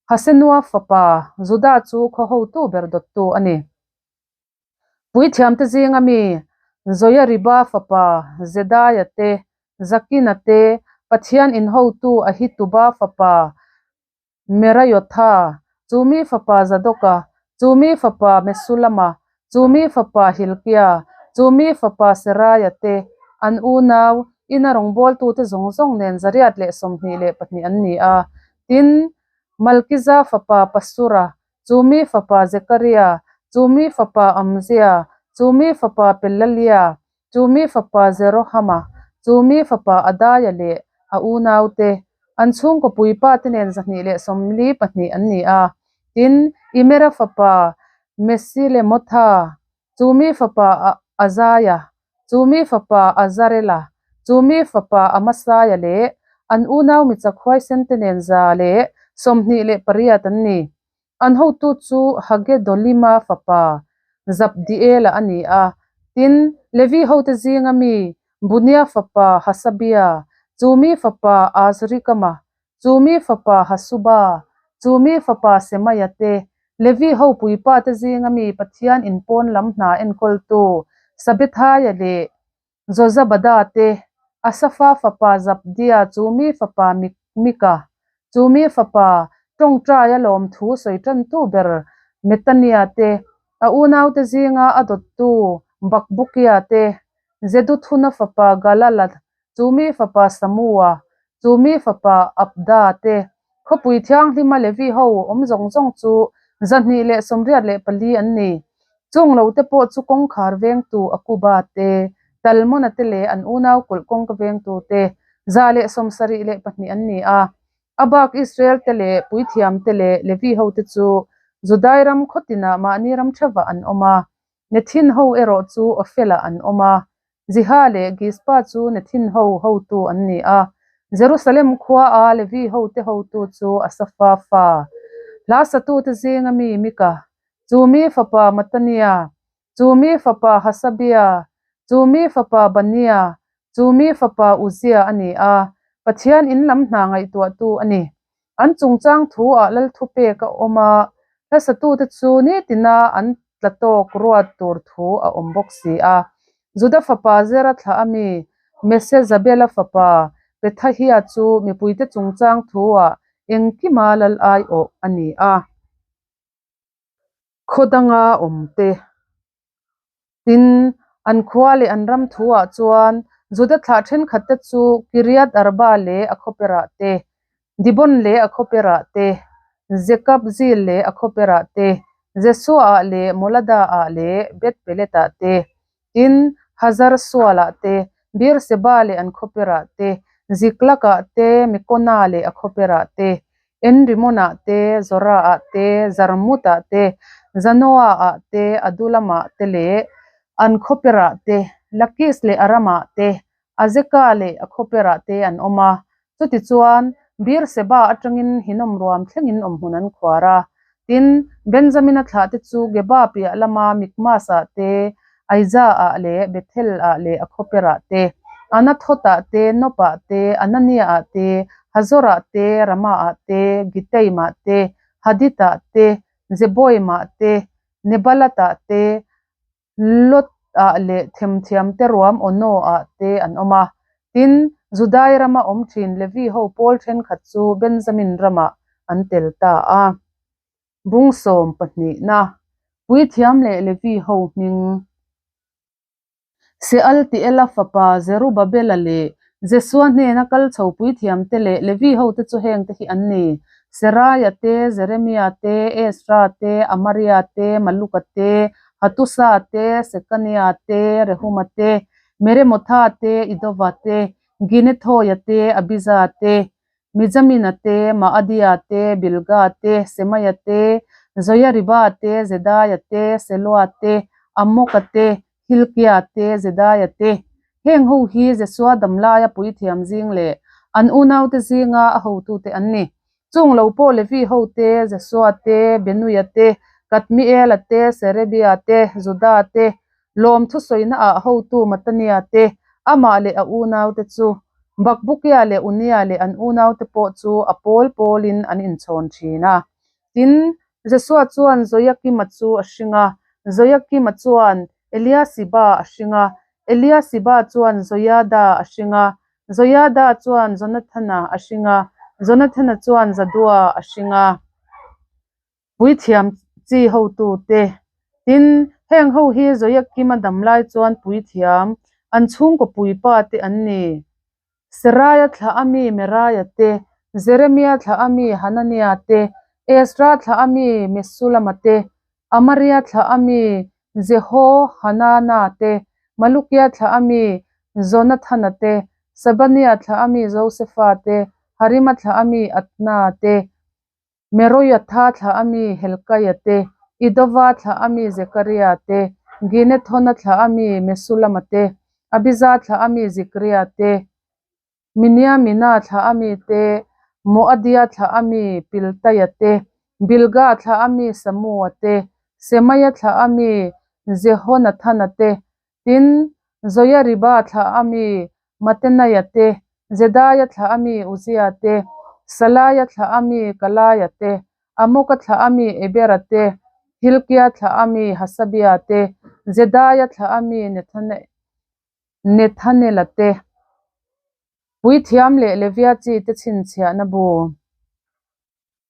Hasenua fapa Juda chu khaw hotu ber dawttu a ni. Puithiamte zinga mi Joiariba fapa Jedaia te, Zakina te, Pathian inhotu Ahituba fapa Meraiotha, chu mi fapa Zadoka, chu mi fapa Mesulama, chu mi fapa Hilkia, chu mi fapa Seraia te, an unau, ina rawngbawltute zawng zawng nen 122 an ni a. Tin, Malkiza fapa Pasura, Chu mi fapa Zekaria, chu mi fapa Amzia, chu mi fapa Pelalia, chu mi fapa Jerohama, chu mi fapa Adaia leh a unaute. An chhungkaw puipa te nen 242 an ni a. Tin, Imera fapa Mesilemotha, chumi fapa Azaia, chumi fapa Azarela, chumi fapa Amasaia leh an unau michak huaisen te nen 128 an ni. An hotu chu Hagedolima fapa Zabdiela a ni a. Tin, Levi hote zinga mi Bunia fapa Hasabia, chumi fapa Azrikama, chumi fapa Hasuba, chumi fapa Semaia te, Levi ho puipa te zinga mi Pathian inpawn lam hna enkawltu Sabethaia leh Jozabada te, Asafa fapa Zabdia, chumi fapa Mika, chumi fapa tawngtaia lawmthu sawi tantu ber Metania te, a unaute zinga a dawttu Bakbukia te, Jeduthuna fapa Galala, chumi fapa Samua, chumi fapa Abda te, khawpui thianghlima Levi ho awm zawng zawng chu 284 an ni. Chung lo te pawh chu kawngkhar vengtu Akuba te, Talmona te leh an unau kulh kawngka vengtu te 172 an ni a. A bak Israel te leh puithiam te leh Levi ho te chu Judai ram khaw tinah mahni ram theuhah an awm a. Nethin ho erawh chu Ofelah an awm a. Ziha leh Gispa chu Nethin ho hotu an ni a. Jerusalem khua a Levi ho te hotu chu Asafa fa, hla satute zinga mi Mika, chu mi fapa Matania, chu mi fapa Hasabia, chu mi fapa Bania, chu mi fapa Uzia a ni a, Pathian in lam hna ngaihtuahtu a ni. An chungchang thu ah lal thupek a awm a, hlasatute chu nitina an tla tawk ruat tur thu a awm bawk si a. Juda fapa Zera thlah a mi Mesezabela fapa Pethahia chu mipuite chungchang thu ah engkima lal aiawh a ni a. Khaw danga awmte. Tin, an khua leh an ram thuah chuan Juda thlah thenkhatte chu Kiriath Arba leh a khawperah te, Dibon leh a khawperah te, Zekabzil leh a khawperah te, Jesua-ah leh Molada-ah leh Beth-pelet-ah te, tin, Hazar-sual-ah te, Beer-seba leh an khawperah te, Ziklag-ah te, Mekona leh a khawperah te, En-Rimon-ah te, Zora-ah te, Zarmut-ah te, Zanoa-ah te, Adulam-ah te leh an khawperah te, Lakis leh a ramah te, Azeka leh a khawperah te an awm a. Chutichuan, Beer-seba atangin Hinnom ruam thlengin awmhmun an khuar a. Tin, Benjamina thlahte chu Geba piah lama Mikmas-ah te, Aiza-ah leh Bethel-ah leh a khawperah te, Anathoth-ah te, Nob-ah te, Anania-ah te, Hazor-ah te, Ramah-ah te, Gitaim-ah te, Hadid-ah te, Zeboim-ah te, Nebalat-ah te, Lot-ah leh themthiamte ruam Ono-ah te an awm a. Tin, Judai rama awm thin Levi ho pawl thenkhat chu Benjamin ramah an tel ta a. Bung 12na, Puithiam leh Levi ho hming. Sealtiela fapa Zerubabela leh Jesua hnena kal chho puithiamte leh Levi hote chu hengte hi an ni, Seraia te, Jeremia te, Ezra te, Amaria te, Maluka te, Hatusa te, Sekania te, Rehuma te, Meremotha te, Idova te, Ginethoia te, Abiza te, Mijamina te, Maadia te, Bilga te, Semaia te, Joiariba te, Jedaia te, Seloa te, Amoka te, Hilkia te, Jedaia te. Heng ho hi Jesua damlaia puithiam zing leh an unaute zinga a hotute an ni. Chung lo pawh Levi ho te, Jesua te, Benuia te, Kadmiela te, Serebia te, Juda te, Lawm thusawina ah hotu Matania te, amah leh a unaute chu, Bakbukia leh Unia leh an unaute pawh chu a pawl pawlin an inchhawn thin a. Tin, Jesua chuan Joiakima chu a hring a, Joiakima chuan Eliasiba a hring a, Eliasiba chuan Joiada a hring a, Joiada chuan Jonathana a hring a, Jonathana chuan Jadua a hring a. Puithiam chi hotute. Tin, heng ho hi Joiakim a dam lai chuan puithiam, an chhungkaw puipa te an ni. Seraia thlah a mi Meraia te, Jeremia thlah a mi Hanania te, Ezra thlah a mi Mesulama te, Amaria thlah a mi Jehohanana te, Malukia thlah a mi Jonathana te, Sabania thlah a mi Josefa te, Harima thlah a mi Atna te, Meroiatha thlah a mi Helkaia te, Idova thlah a mi Zekaria te, Ginethona thlah a mi Mesulama te, Abiza thlah a mi Zikria te, Miniamina thlah a mi te, Moadia thlah a mi Piltaia te, Bilga thlah a mi Samua te, Semaia thlah a mi Jehonathana te, Tin, Joiariba thlah a mi Matenaia te, Jedaia thlah a mi Uzia te, Salaia thlah a mi Kalaia te, Amoka thlah a mi Ebera te, Hilkia thlah a mi Hasabia te, Jedaia thlah a mi Nethanela te, Puithiam leh Levia chi te chhinchhiahna bu.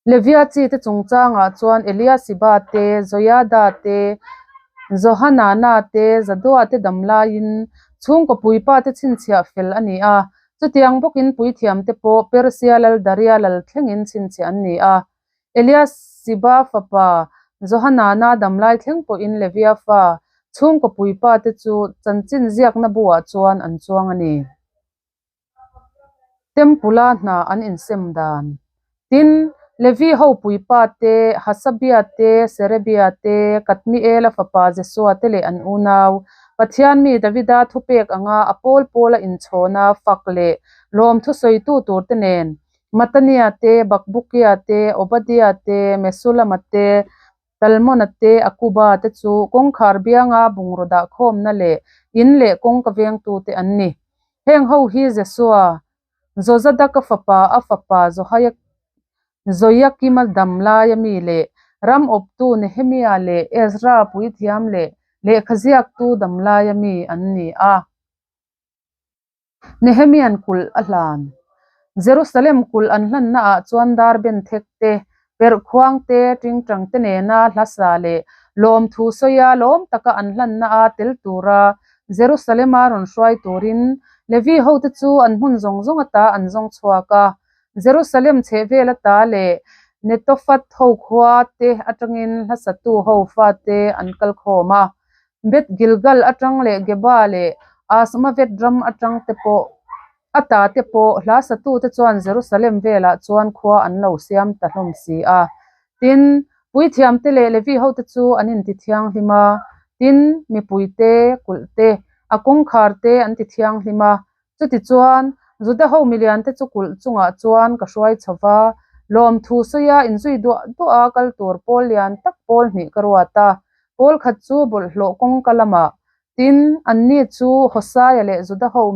Levia chi te chungchangah chuan Eliasiba te, Joiada te, Johanana te, Zadua te dam laiin chhungkaw puipa te chhinchhiah fel a ni a. Chutiang bawkin puithiam te pawh Persia lal Daria lal thlengin chhinchhiah an ni a. Eliasiba fapa Johanana dam lai thleng pawhin Levia fa chhungkaw puipa te chu chanchin ziakna buah chuan an chuang a ni. Tempula hna an insem dan. Tin, Levi ho puipa te, Hasabia te, Serebia te, Kadmiela fapa Jesua te leh an unau, Pathian mi Davida thupek anga a pawl pawla inchhawna fak leh lawmthu sawitu turte nen, Matania te, Bakbukia te, Obadia te, Mesulama te, Talmona te, Akuba te chu kawngkhar bianga bungraw dahkhawmna leh in leh kawngka vengtute an ni. Heng ho hi Jesua, Jozadaka fapa, a fapa Joiakima dam laia mi leh ram awptu Nehemia leh Ezra puithiam leh lehkhaziaktu dam laia mi an ni a. Nehemia'n kulh a hlan. Jerusalem kulh an hlannaah chuan dar benthek te, perhkhuang te, tingtang te nena hla sa leh lawmthu sawia lawm taka an hlannaah tel tura Jerusalema rawn hruai turin Levi hote chu an hmun zawng zawng ata an zawng chhuak a. Jerusalem chhehvel ata leh Netophath ho khua te atangin hla satu ho fate an kal khawm a. Beth Gilgal atang leh Geba leh Asmavet ram atang te pawh a ta te pawh hla satute chuan Jerusalem velah chuan khua an lo siam ta hlawm si a. Tin, puithiamte leh Levi hote chu an inti thianghlim a, tin, mipuite, kulhte, a kawngkharte an ti thianghlim a. Chutichuan, Juda ho miliante chu kulh chungah chuan ka hruai chho va, lawmthu sawia inzui duah duah a kal tur pawl lian tak pawl hnih ka ruat a. Pawl khat chu bawlhhlawh kawngka lamah, tin, anni chu Hosaia leh Juda ho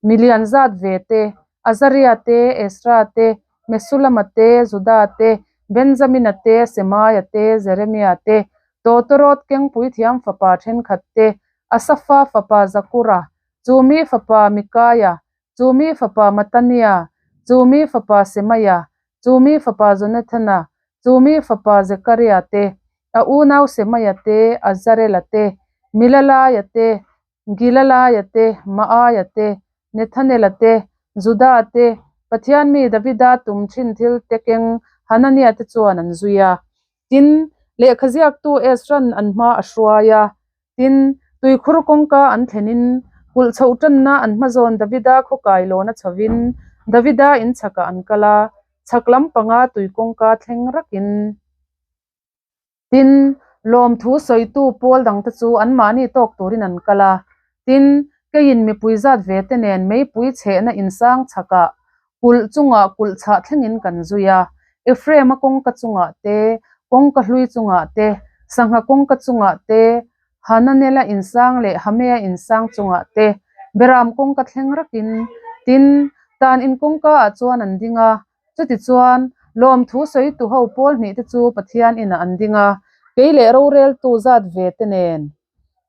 milian zat ve te, Azaria te, Ezra te, Mesulama te, Juda te, Benjamina te, Semaia te, Jeremia te, Tawtawrawt kengpui thiam fapa thenkhat te, Asafa fapa Zakura, Chu mi fapa Mikaia, chu mi fapa Matania, chu mi fapa Semaia, chu mi fapa Jonathana, chu mi fapa Zekaria te, a unau Semaia te, Azarela te, Milalaia te, Gilalaia te, Maaia te, Nethanela te, Juda te, Pathian mi Davida tum thin thil te keng Hanania te chuan an zui a. Tin, lehkha ziaktu Ezra'n an hma a hruai a, Tin, tuikhur kawngka an thlenin, kulh chhoh tanna an hmazawn Davida khaw kailawna chhovin, Davida in chhakah an kal a, chhak lampanga tui kawngka thleng rakin. Tin, lawmthu sawitu pawl dangte chu anmahni tawk turin an kal a. Tin, keiin mipui zat ve te nen meipui chhehna insang chhakah kulh chungah kulh chhah thlengin kan zui a, Ephraim-a kawngka chungah te, kawngka hlui chungah te, sangha kawngka chungah te, Hananel-a insang leh Hamea insang chungah te, Beram kawngka thleng rakin, tin, tan in kawngka-ah chuan an ding a. Chutichuan, lawmthu sawitu ho pawl hnih te chu Pathian inah an ding a, kei leh roreltu zat ve te nen.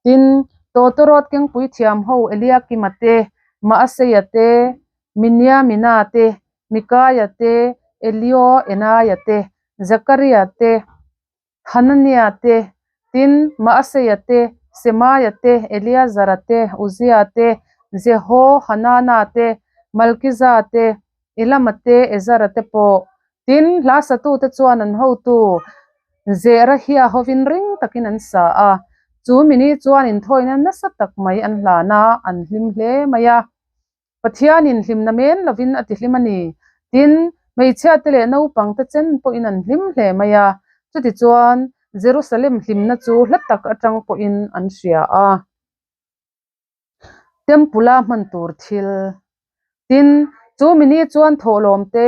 Tin, tawtawrawt kengpui thiam ho Eliakima te, Maaseia te, Miniamina te, Mikaia te, Elioenaia te, Zakaria te, Hanania te, tin, Maaseia te, Semaia te, Eleazara te, Uzia te, Jehohanana te, Malkiza te, Elama te, Ezara te pawh. Tin, hla satute chuan an hotu Zerahia hovin ring takin an sa a, chu mini chuan inthawina nasa tak mai an hlan a, an hlim hle mai a. Pathianin hlimna men lovin a tihlim a ni. Tin, hmeichhiate leh naupangte chen pawhin an hlim hle mai a, chutichuan Jerusalem hlimna chu hla tak atang pawhin an hria a. Temple-a hman tur thil. Tin, chu mini chuan thawhlawm te,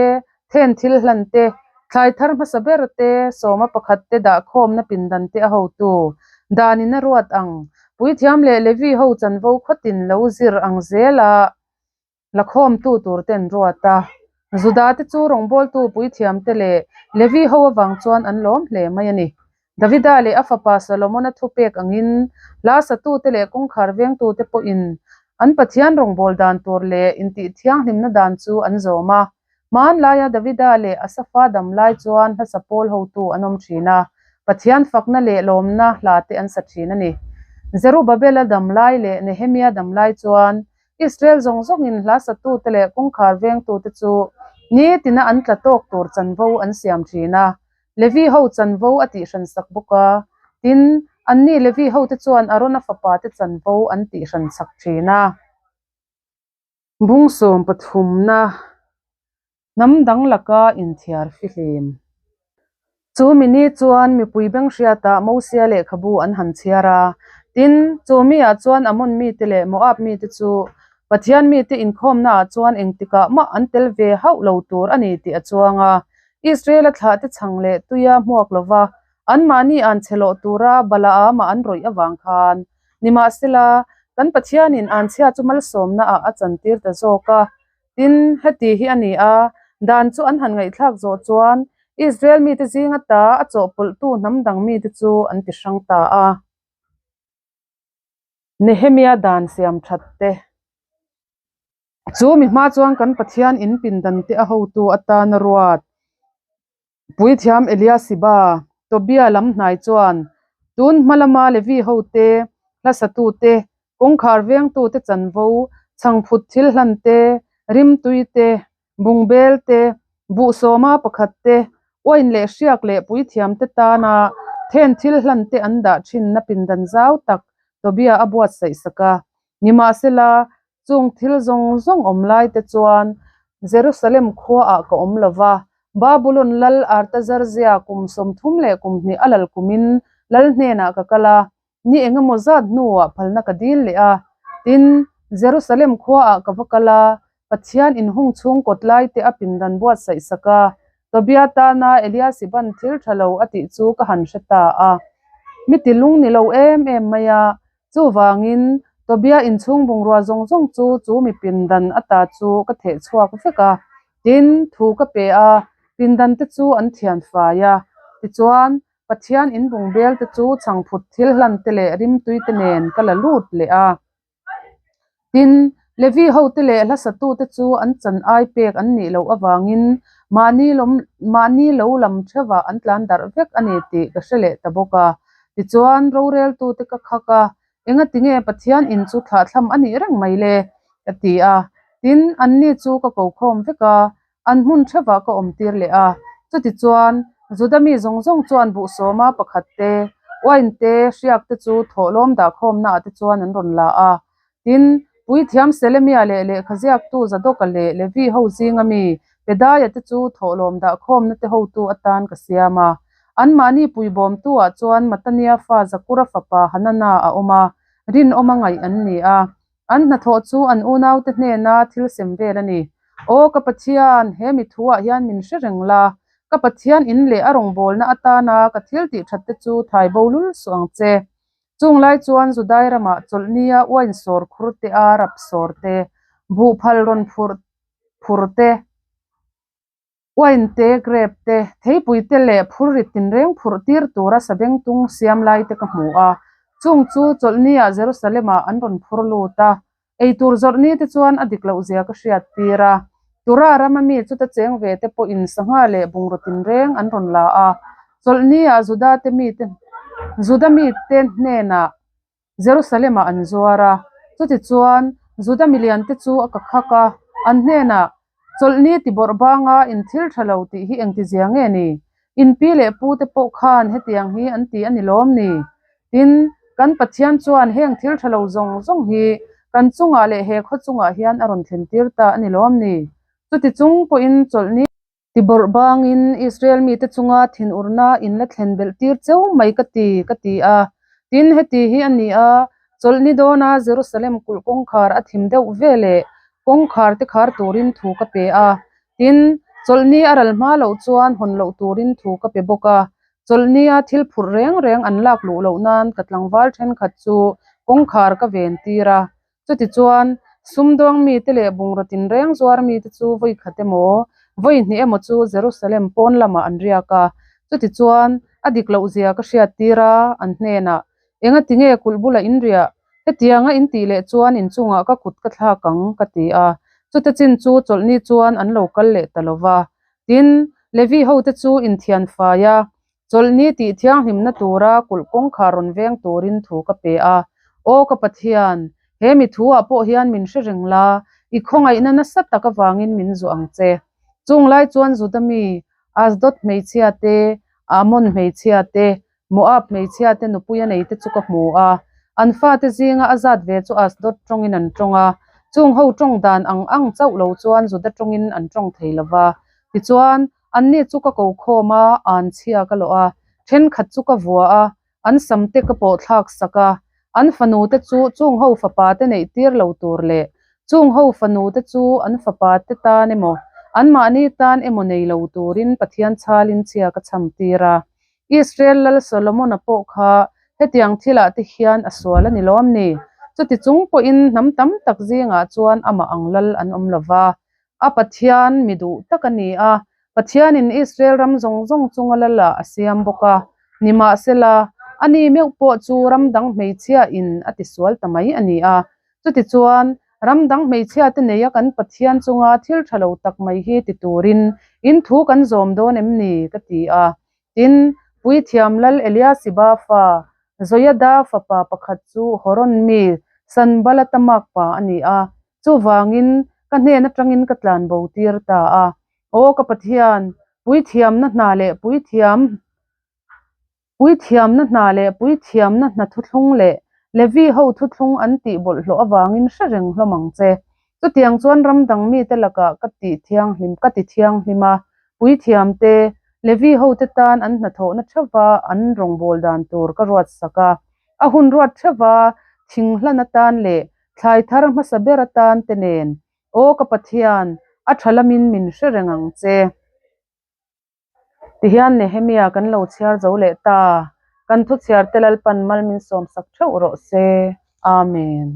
then thil hlan te, thlai thar hmasa ber te, sawma pakhat te dah khawmna pindan te a hotu, danin a ruat ang, puithiam leh Levi ho chanvo khawtin lo zir ang zela Lakhawmtu tur te an ruat a, Juda te chu rawngbawltu puithiamte leh Levi ho avang chuan an lawm hle mai a ni. Davida leh a fapa Solomona thupek angin hla satute leh kawngkhar vengtute pawhin an Pathian rawngbâwl dan tur leh intih thianghlimna dan chu an zawm a. Hmanlaia Davida leh Asafa dam lai chuan hlasa pawl hotu an awm thin a, Pathian fakna leh lawmna hlate an sa thin a ni. Zerubabela dam lai leh Nehemia dam lai chuan Israel zawng zawngin hla satute leh kawngkhar vengtute chu nitina an tla tawk tur chanvo an siam thin a, Levi ho chanvo a tihhransak bawk a. Tin, anni Levi hote chuan Arona fapate chanvo an tihhransak thin a. Bung sawm pathumna Hnam dang laka inthiar fihlim. Chu mi ni chuan mipui beng hriatah Mosia lehkhabu an han chhiar a. Tin, chu miah chuan Ammon mite leh Moab mite chu Pathian mite inkhawmnaah chuan engtikah mah an tel ve hauh lo tur a ni tih a chuang a. Israela thlahte chhang leh tuia hmuak lova anmahni an che lawh tura Balaama an rawih avang khan nimahsela kan Pathianin anchhia chu malsawmnaah a chantir ta zawk a. Tin, heti hi a ni a, dan chu an han ngaihthlak zawh chuan Israel mite zing ata a chawhpawlhtu hnam dang mite chu an ti hrang ta a. Nehemia dan siam that te. Chu mi hma chuan kan Pathian in pindan te a hotu atana ruat. Puithiam Eliasiba, Tobia lam hnai chuan tun hma lama Levi hote, hlasatute, kawngkhar vengtute chanvo, chhangphut thil hlan te, rimtui te, bungbel te, buhsawma pakhat te, uain leh hriak leh puithiamte tana then thil hlan te an dah thinna pindan zau tak Tobia a buatsaih sak a. Nimahsela, Chung thil zawng zawng awm lai te chuan Jerusalem khuaah ka awm lo va, Babulon lal Artazarzia kum 30 leh kum hnih a lal kumin lal hnenah ka kal a, ni eng emaw zat hnuah phalna ka dil leh a. Tin, Jerusalem khuaah ka va kal a, Pathian inhung chhung kawt lai te a pindan buatsaih sak a, Tobia tana Eliasiban thil tha lo a tih chu ka han hre ta a. Mi ti lung ni lo em em mai a, Chuvangin, Tobia inchhung bungrua zawng zawng chu chu mi pindan ata chu ka theh chhuak vek a. Tin, thu ka pe a, pindan te chu an thian fai a. Tichuan, Pathian in bungbel te chu chhangphut thil hlan te leh rimtui te nen ka la lut leh a. Tin, Levi hote leh hlasatute chu an chan ai pek an nih loh avangin mahni lawm mahni lo lam theuhah an tlan darh vek a ni tih ka hre leh ta bawk a. Tichuan, roreltute ka khak a, Engati nge Pathian in chu thlahthlam a nih reng mai le? ka ti a. Tin, anni chu ka ko khawm vek a, an hmun theuhah ka awm tir leh a. Chutichuan, Juda mi zawng zawng chuan buhsawma pakhat te, uain te, hriak te chu thawhlawm dahkhawmnaah te chuan an rawn la a. Tin, Puithiam Selemia leh lehkhaziaktu Zadoka leh Levi ho zinga mi Pedaia te chu thawhlawm dahkhawmna te hotu atan ka siam a. Anmahni puibawmtu-ah chuan Matania fa Zakura fapa Hanana a awm a, rinawma ngaih an ni a. An hnathawh chu an unaute hnena thil sem vel a ni. Aw ka Pathian, he mi thuah hian min hre reng la, ka Pathian in leh a rawngbawlna atana ka thil tih that te chu thai bo lul suh ang che. Chung lai chuan Judai ramah chawlhnia uain sawr khur te a rap sawr te, buhphal rawn phurh phur te, uain te, grape te, theipui te leh phurrit tinreng phurh tir tura sabengtung siam lai te ka hmu a. Chung chu chawlhnia Jerusalem-ah an rawn phur lut a, Eitur zawrh ni te chuan a dik loh zia ka hriat tir a. Tura rama mi chuta cheng ve te pawhin sangha leh bungraw tinreng an rawn la a. Chawlhni ah Juda te mite Juda mite hnenah Jerusalem ah an zuar a. Chutichuan Juda milian te chu a ka khak a, an hnenah, Chawlhni ti bawrh banga in thil tha lo tih hi engtizia nge ni? In pi leh pu te pawh khan hetiang hi an ti a ni lawm ni? Tin, kan Pathian chuan heng thil tha lo zawng zawng hi kan chungah leh he khaw chungah hian a rawn thlen tir ta a ni lawm ni? Chuti chung pawhin chawlhni ti bawrh bangin Israel mite chunga thinurna in la thlen belh tir cheu mai ka ti, ka ti a. Tin, heti hi a ni a, chawlhni dawna Jerusalem kulh kawngkhar a thim deuh veleh kawngkhar te khar turin thu ka pe a. Tin, chawlhni a ral hma loh chuan hawn loh turin thu ka pe bawk a. Chawlhnia thil phurh reng reng an lak luh loh nan ka tlangval thenkhat chu kawngkhar ka ven tir a. Chutichuan, sumdawng mite leh bungraw tinreng zuar mite chu vawi khat emaw, vawi hnih emaw chu Jerusalem pawn lamah an riak a. Chutichuan, a dik loh zia ka hriat tir a, an hnenah, Enga tinge kulh bulah in riah? Hetianga in tih leh chuan inchungah ka kut ka thlak ang, ka ti a. Chuta chin chu chawlhni chuan an lo kal leh ta lo va. Tin, Levi hote chu inthian fai a, chawlhni tih thianghlimna tura kulh kawngkhar rawn veng turin thu ka pe a. Aw ka Pathian, he mi thu-ah pawh hian min hre reng la, i khawngaihna nasa tak avangin min zuah ang che. Chung lai chuan Juda mi, Asdod hmeichhia te, Ammon hmeichhia te, Moab hmeichhia te nupui a nei te chu ka hmu a, an fate zinga a zat ve chu Asdod tawngin an tawng a, chung ho tawng dan ang ang chauh lo chuan Juda tawngin an tawng thei lo va. Tichuan, anni chu ka ko khawm a, an chhia ka lawh a, thenkhat chu ka vua a, an sam te ka pawh thlak sak a, an fanu te chu chung ho fapa te neih tir lo tur leh chung ho fanu te chu an fapa te tan emaw, anmahni tan emaw nei lo turin Pathian chhalin chhia ka chham tir a. Israel lal Solomon-a pawh kha hetiang thilah te hian a sual a ni lawm ni? Chuti chung pawhin hnam tam tak zingah chuan amah ang lal an awm lo va. A Pathian mi duh tak a ni a, Pathianin Israel ram zawng zawng chunga lalah a siam bawk a. Nimahsela, ani meuh pawh chu ram dang hmeichhiain a tisual ta mai a ni a. Chutichuan, ram dang hmeichhiate neia kan Pathian chunga thil tha lo tak mai hi ti turin in thu kan zawm dawn em ni? ka ti a. Tin, Puithiam Lal Eliasiba fa, Joiada fapa pakhat chu Horon mi Sanbalata makpa a ni a, chuvangin ka hnen atangin ka tlan bo tir ta a. Aw ka Pathian, puithiamna hna leh puithiam puithiamna hna leh puithiamna hna thuthlung leh Levi ho thuthlung an tih bawlhhlawh avangin hre reng hlawm ang che. Chutiang chuan ram dang mite lakah ka tih thianghlim ka ti thianghlim a, puithiamte, Levi hote tan an hnathawhna theuva an rawngbâwl dan tur ka ruat sak a. A hun ruat theuva thing hlan atan leh thlai thar hmasa ber atan te nen, Aw ka Pathian, a tha lamin min hre reng ang che. Tihian Nehemia kan lo chhiar zo leh ta. Kan thu chhiar te Lalpan mal min sawmsak theuh rawh se. Amen.